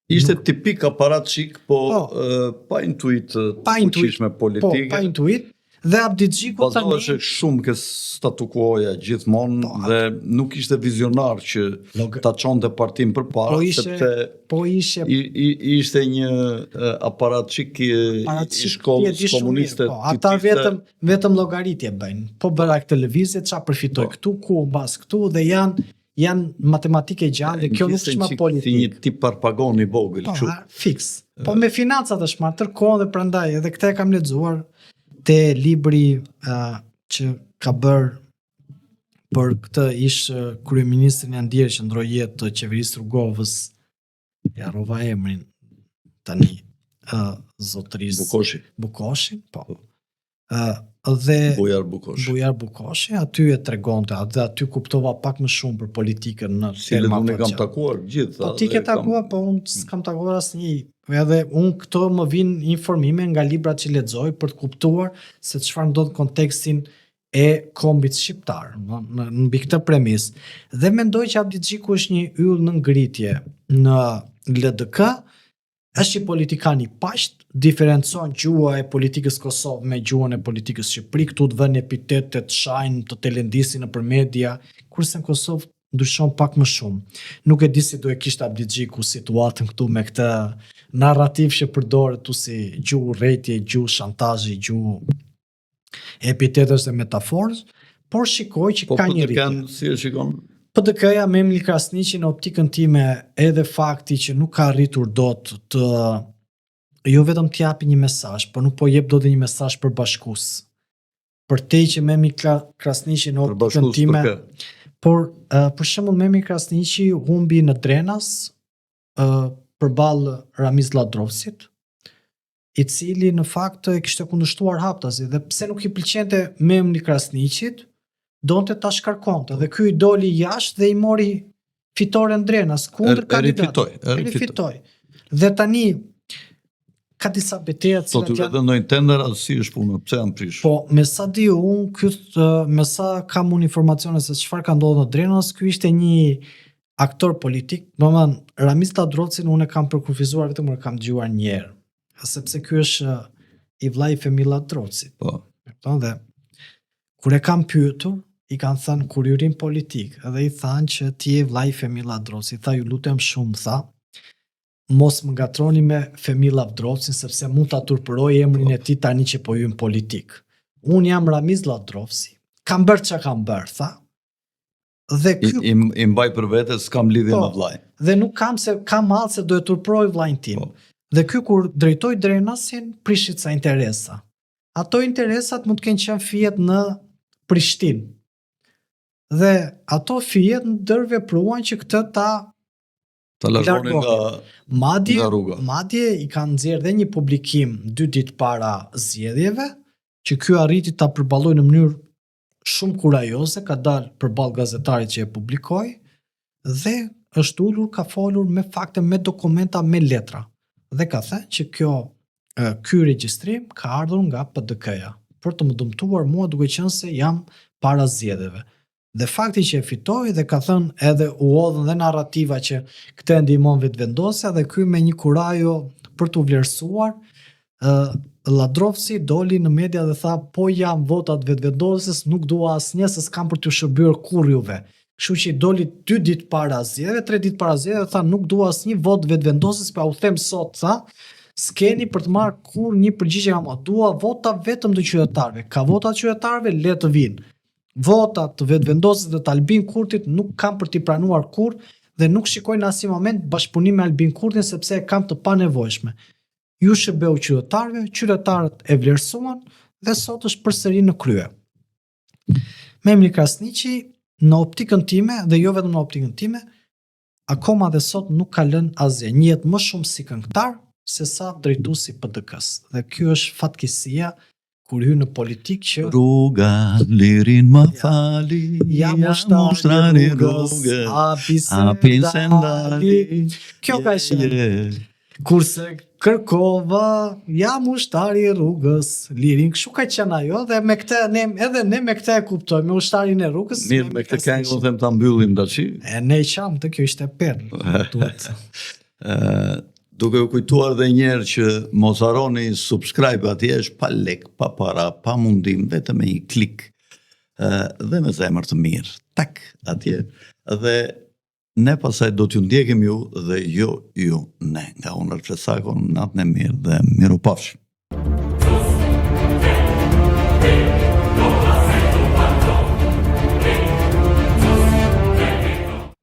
Ishte nuk... tipik aparatçik, po, po uh, pa intuitë të pa fuqishme po, politike. Po, pa intuitë. Dhe Abdixhiku tani bazohej shumë ke statu quo-ja gjithmonë po, dhe nuk ishte vizionar që Log... ta çonte partinë përpara po ishte, sepse po ishte i, i, ishte një aparatçik i, i shkollës komuniste. Po, ata vetëm vetëm llogaritje bëjnë. Po bëra këtë lëvizje, ça përfitoj po. këtu, ku humbas këtu dhe janë janë matematikë e gjallë dhe kjo nuk është më politikë. Si një tip parpagon i vogël po, kështu. Fiks. Po me financat është marrë tërë kohën dhe prandaj edhe këtë e kam lexuar te libri uh, që ka bërë për këtë ish kryeministrin e ndjerë që ndërroi jetë të qeverisë Rugovës, ia harrova emrin tani, uh, zotërisë Bukoshi. Bukoshi, po. Uh, dhe Bujar Bukoshi. Bujar Bukoshi aty e tregonte, aty aty kuptova pak më shumë për politikën në si terma unë kam takuar gjithë. Po ti ke takuar, po unë s'kam takuar asnjë. Edhe unë këto më vijnë informime nga librat që lexoj për të kuptuar se çfarë ndodh në kontekstin e kombit shqiptar, në, në, mbi këtë premisë. Dhe mendoj që Abdixhiku është një yll në ngritje në LDK. Është një politikan i paqtë, diferencon gjuha e politikës Kosovë me gjuhën e politikës Shqipëri, këtu të vënë epitete, të shajnë, të telendisin nëpër media, kurse në Kosovë ndryshon pak më shumë. Nuk e di si do e kishte Abdixhiku situatën këtu me këtë narrativ që përdoret këtu si gjuhë urrejtje, gjuhë shantazhi, gjuhë epitetesh dhe metaforës, por shikoj që po, ka një rritje. Po si e shikon? PDK-ja me Memli Krasniqi në optikën time edhe fakti që nuk ka arritur dot të jo vetëm të japi një mesazh, por nuk po jep dot një mesazh përbashkues. Përtej që Memli Krasniqi në optikën time, por uh, për shembull Memli Krasniqi humbi në Drenas uh, përballë Ramiz Lladrovcit, i cili në fakt e kishte kundërshtuar haptazi dhe pse nuk i pëlqente Memli Krasniqit, donte ta shkarkonte dhe ky i doli jashtë dhe i mori fitoren Drenas kundër kandidatit. E rifitoi, e rifitoi. Dhe tani ka disa beteja të cilat janë... ndonjë tender, a si është puna, pse janë prish? Po, me sa di unë, ky, me sa kam unë informacione se çfarë ka ndodhur në Drenas, ky ishte një aktor politik, domethënë, Ramiz Lladrovcin unë e kam përkufizuar vetëm kur e kam dëgjuar një herë, sepse ky është i vllai i Fehmi Lladrovcit. Po. Kupton dhe kur e kam pyetur, i kanë thënë kur hyri n'politikë, edhe i thanë që ti je vllai i Fehmi Lladrovcit, tha ju lutem shumë, tha, mos më ngatroni me Fehmi Lladrovcin sepse mund ta turpëroj emrin e tij tani që po hyj në politikë. Unë jam Ramiz Lladrovci, kam bërë çka kam bërë, tha, Dhe ky i, i, i mbaj për vete, s'kam lidhje po, me vllai. Dhe nuk kam se kam mall se do e turpëroj vllain tim. Po. Dhe ky kur drejtoi Drenasin, prishi ca interesa. Ato interesat mund të kenë qenë fijet në Prishtinë. Dhe ato fijet ndërvepruan që këtë ta ta largonin nga madje, nga rruga. Madje i kanë nxjerrë dhe një publikim dy ditë para zgjedhjeve, që ky arriti ta përballojë në mënyrë shumë kurajoze, ka dalë përballë gazetarit që e publikoi dhe është ulur, ka folur me fakte, me dokumenta, me letra dhe ka thënë që kjo ky regjistrim ka ardhur nga PDK-ja për të më dëmtuar mua duke qenë se jam para zgjedhjeve. Dhe fakti që e fitoi dhe ka thënë edhe u hodhën dhe narrativa që këtë e ndihmon Vetëvendosja dhe ky me një kurajo për t'u vlerësuar, ë Lladrovci doli në media dhe tha po janë votat Vetëvendosjes, nuk dua asnjë se s'kam për t'ju shërbyer kurrë juve. Kështu që i doli dy ditë para zgjedhjeve, tre ditë para zgjedhjeve tha nuk dua asnjë votë Vetëvendosjes, po u them sot tha, s'keni për të marrë kurrë një përgjigje nga mua. Dua vota vetëm të qytetarëve. Ka vota të qytetarëve, le të vinë. Vota të Vetëvendosjes dhe të Albin Kurtit nuk kam për t'i pranuar kurrë dhe nuk shikoj në asnjë moment bashkëpunim me Albin Kurtin sepse e kam të panevojshme. Ju shërbeu qytetarëve, qytetarët e vlerësuan dhe sot është përsëri në krye. Memli Krasniqi në optikën time dhe jo vetëm në optikën time, akoma dhe sot nuk ka lënë asgjë, njihet më shumë si këngëtar se sa drejtues i PDK-së. Dhe kjo është fatkeqësia kur hyn në politikë që rruga lirinë ma fali jam ushtar i rrugës hapin s'e ndali kjo ka qenë kurse kërkova jam ushtar i rrugës lirinë kështu ka qenë ajo dhe me këtë ne edhe ne me këtë e kuptojmë me ushtarin e rrugës mirë me këtë këngë unë them ta mbyllim tash e ne i qamë të kjo ishte perlë duhet Ë duke u kujtuar dhe një herë që mos harroni subscribe atje është pa lek, pa para, pa mundim, vetëm me një klik ë dhe me zemër të mirë. Tak atje dhe ne pastaj do t'ju ndjekim ju dhe jo ju ne. Nga unë Alfred Sako, natën e mirë dhe mirupafshim.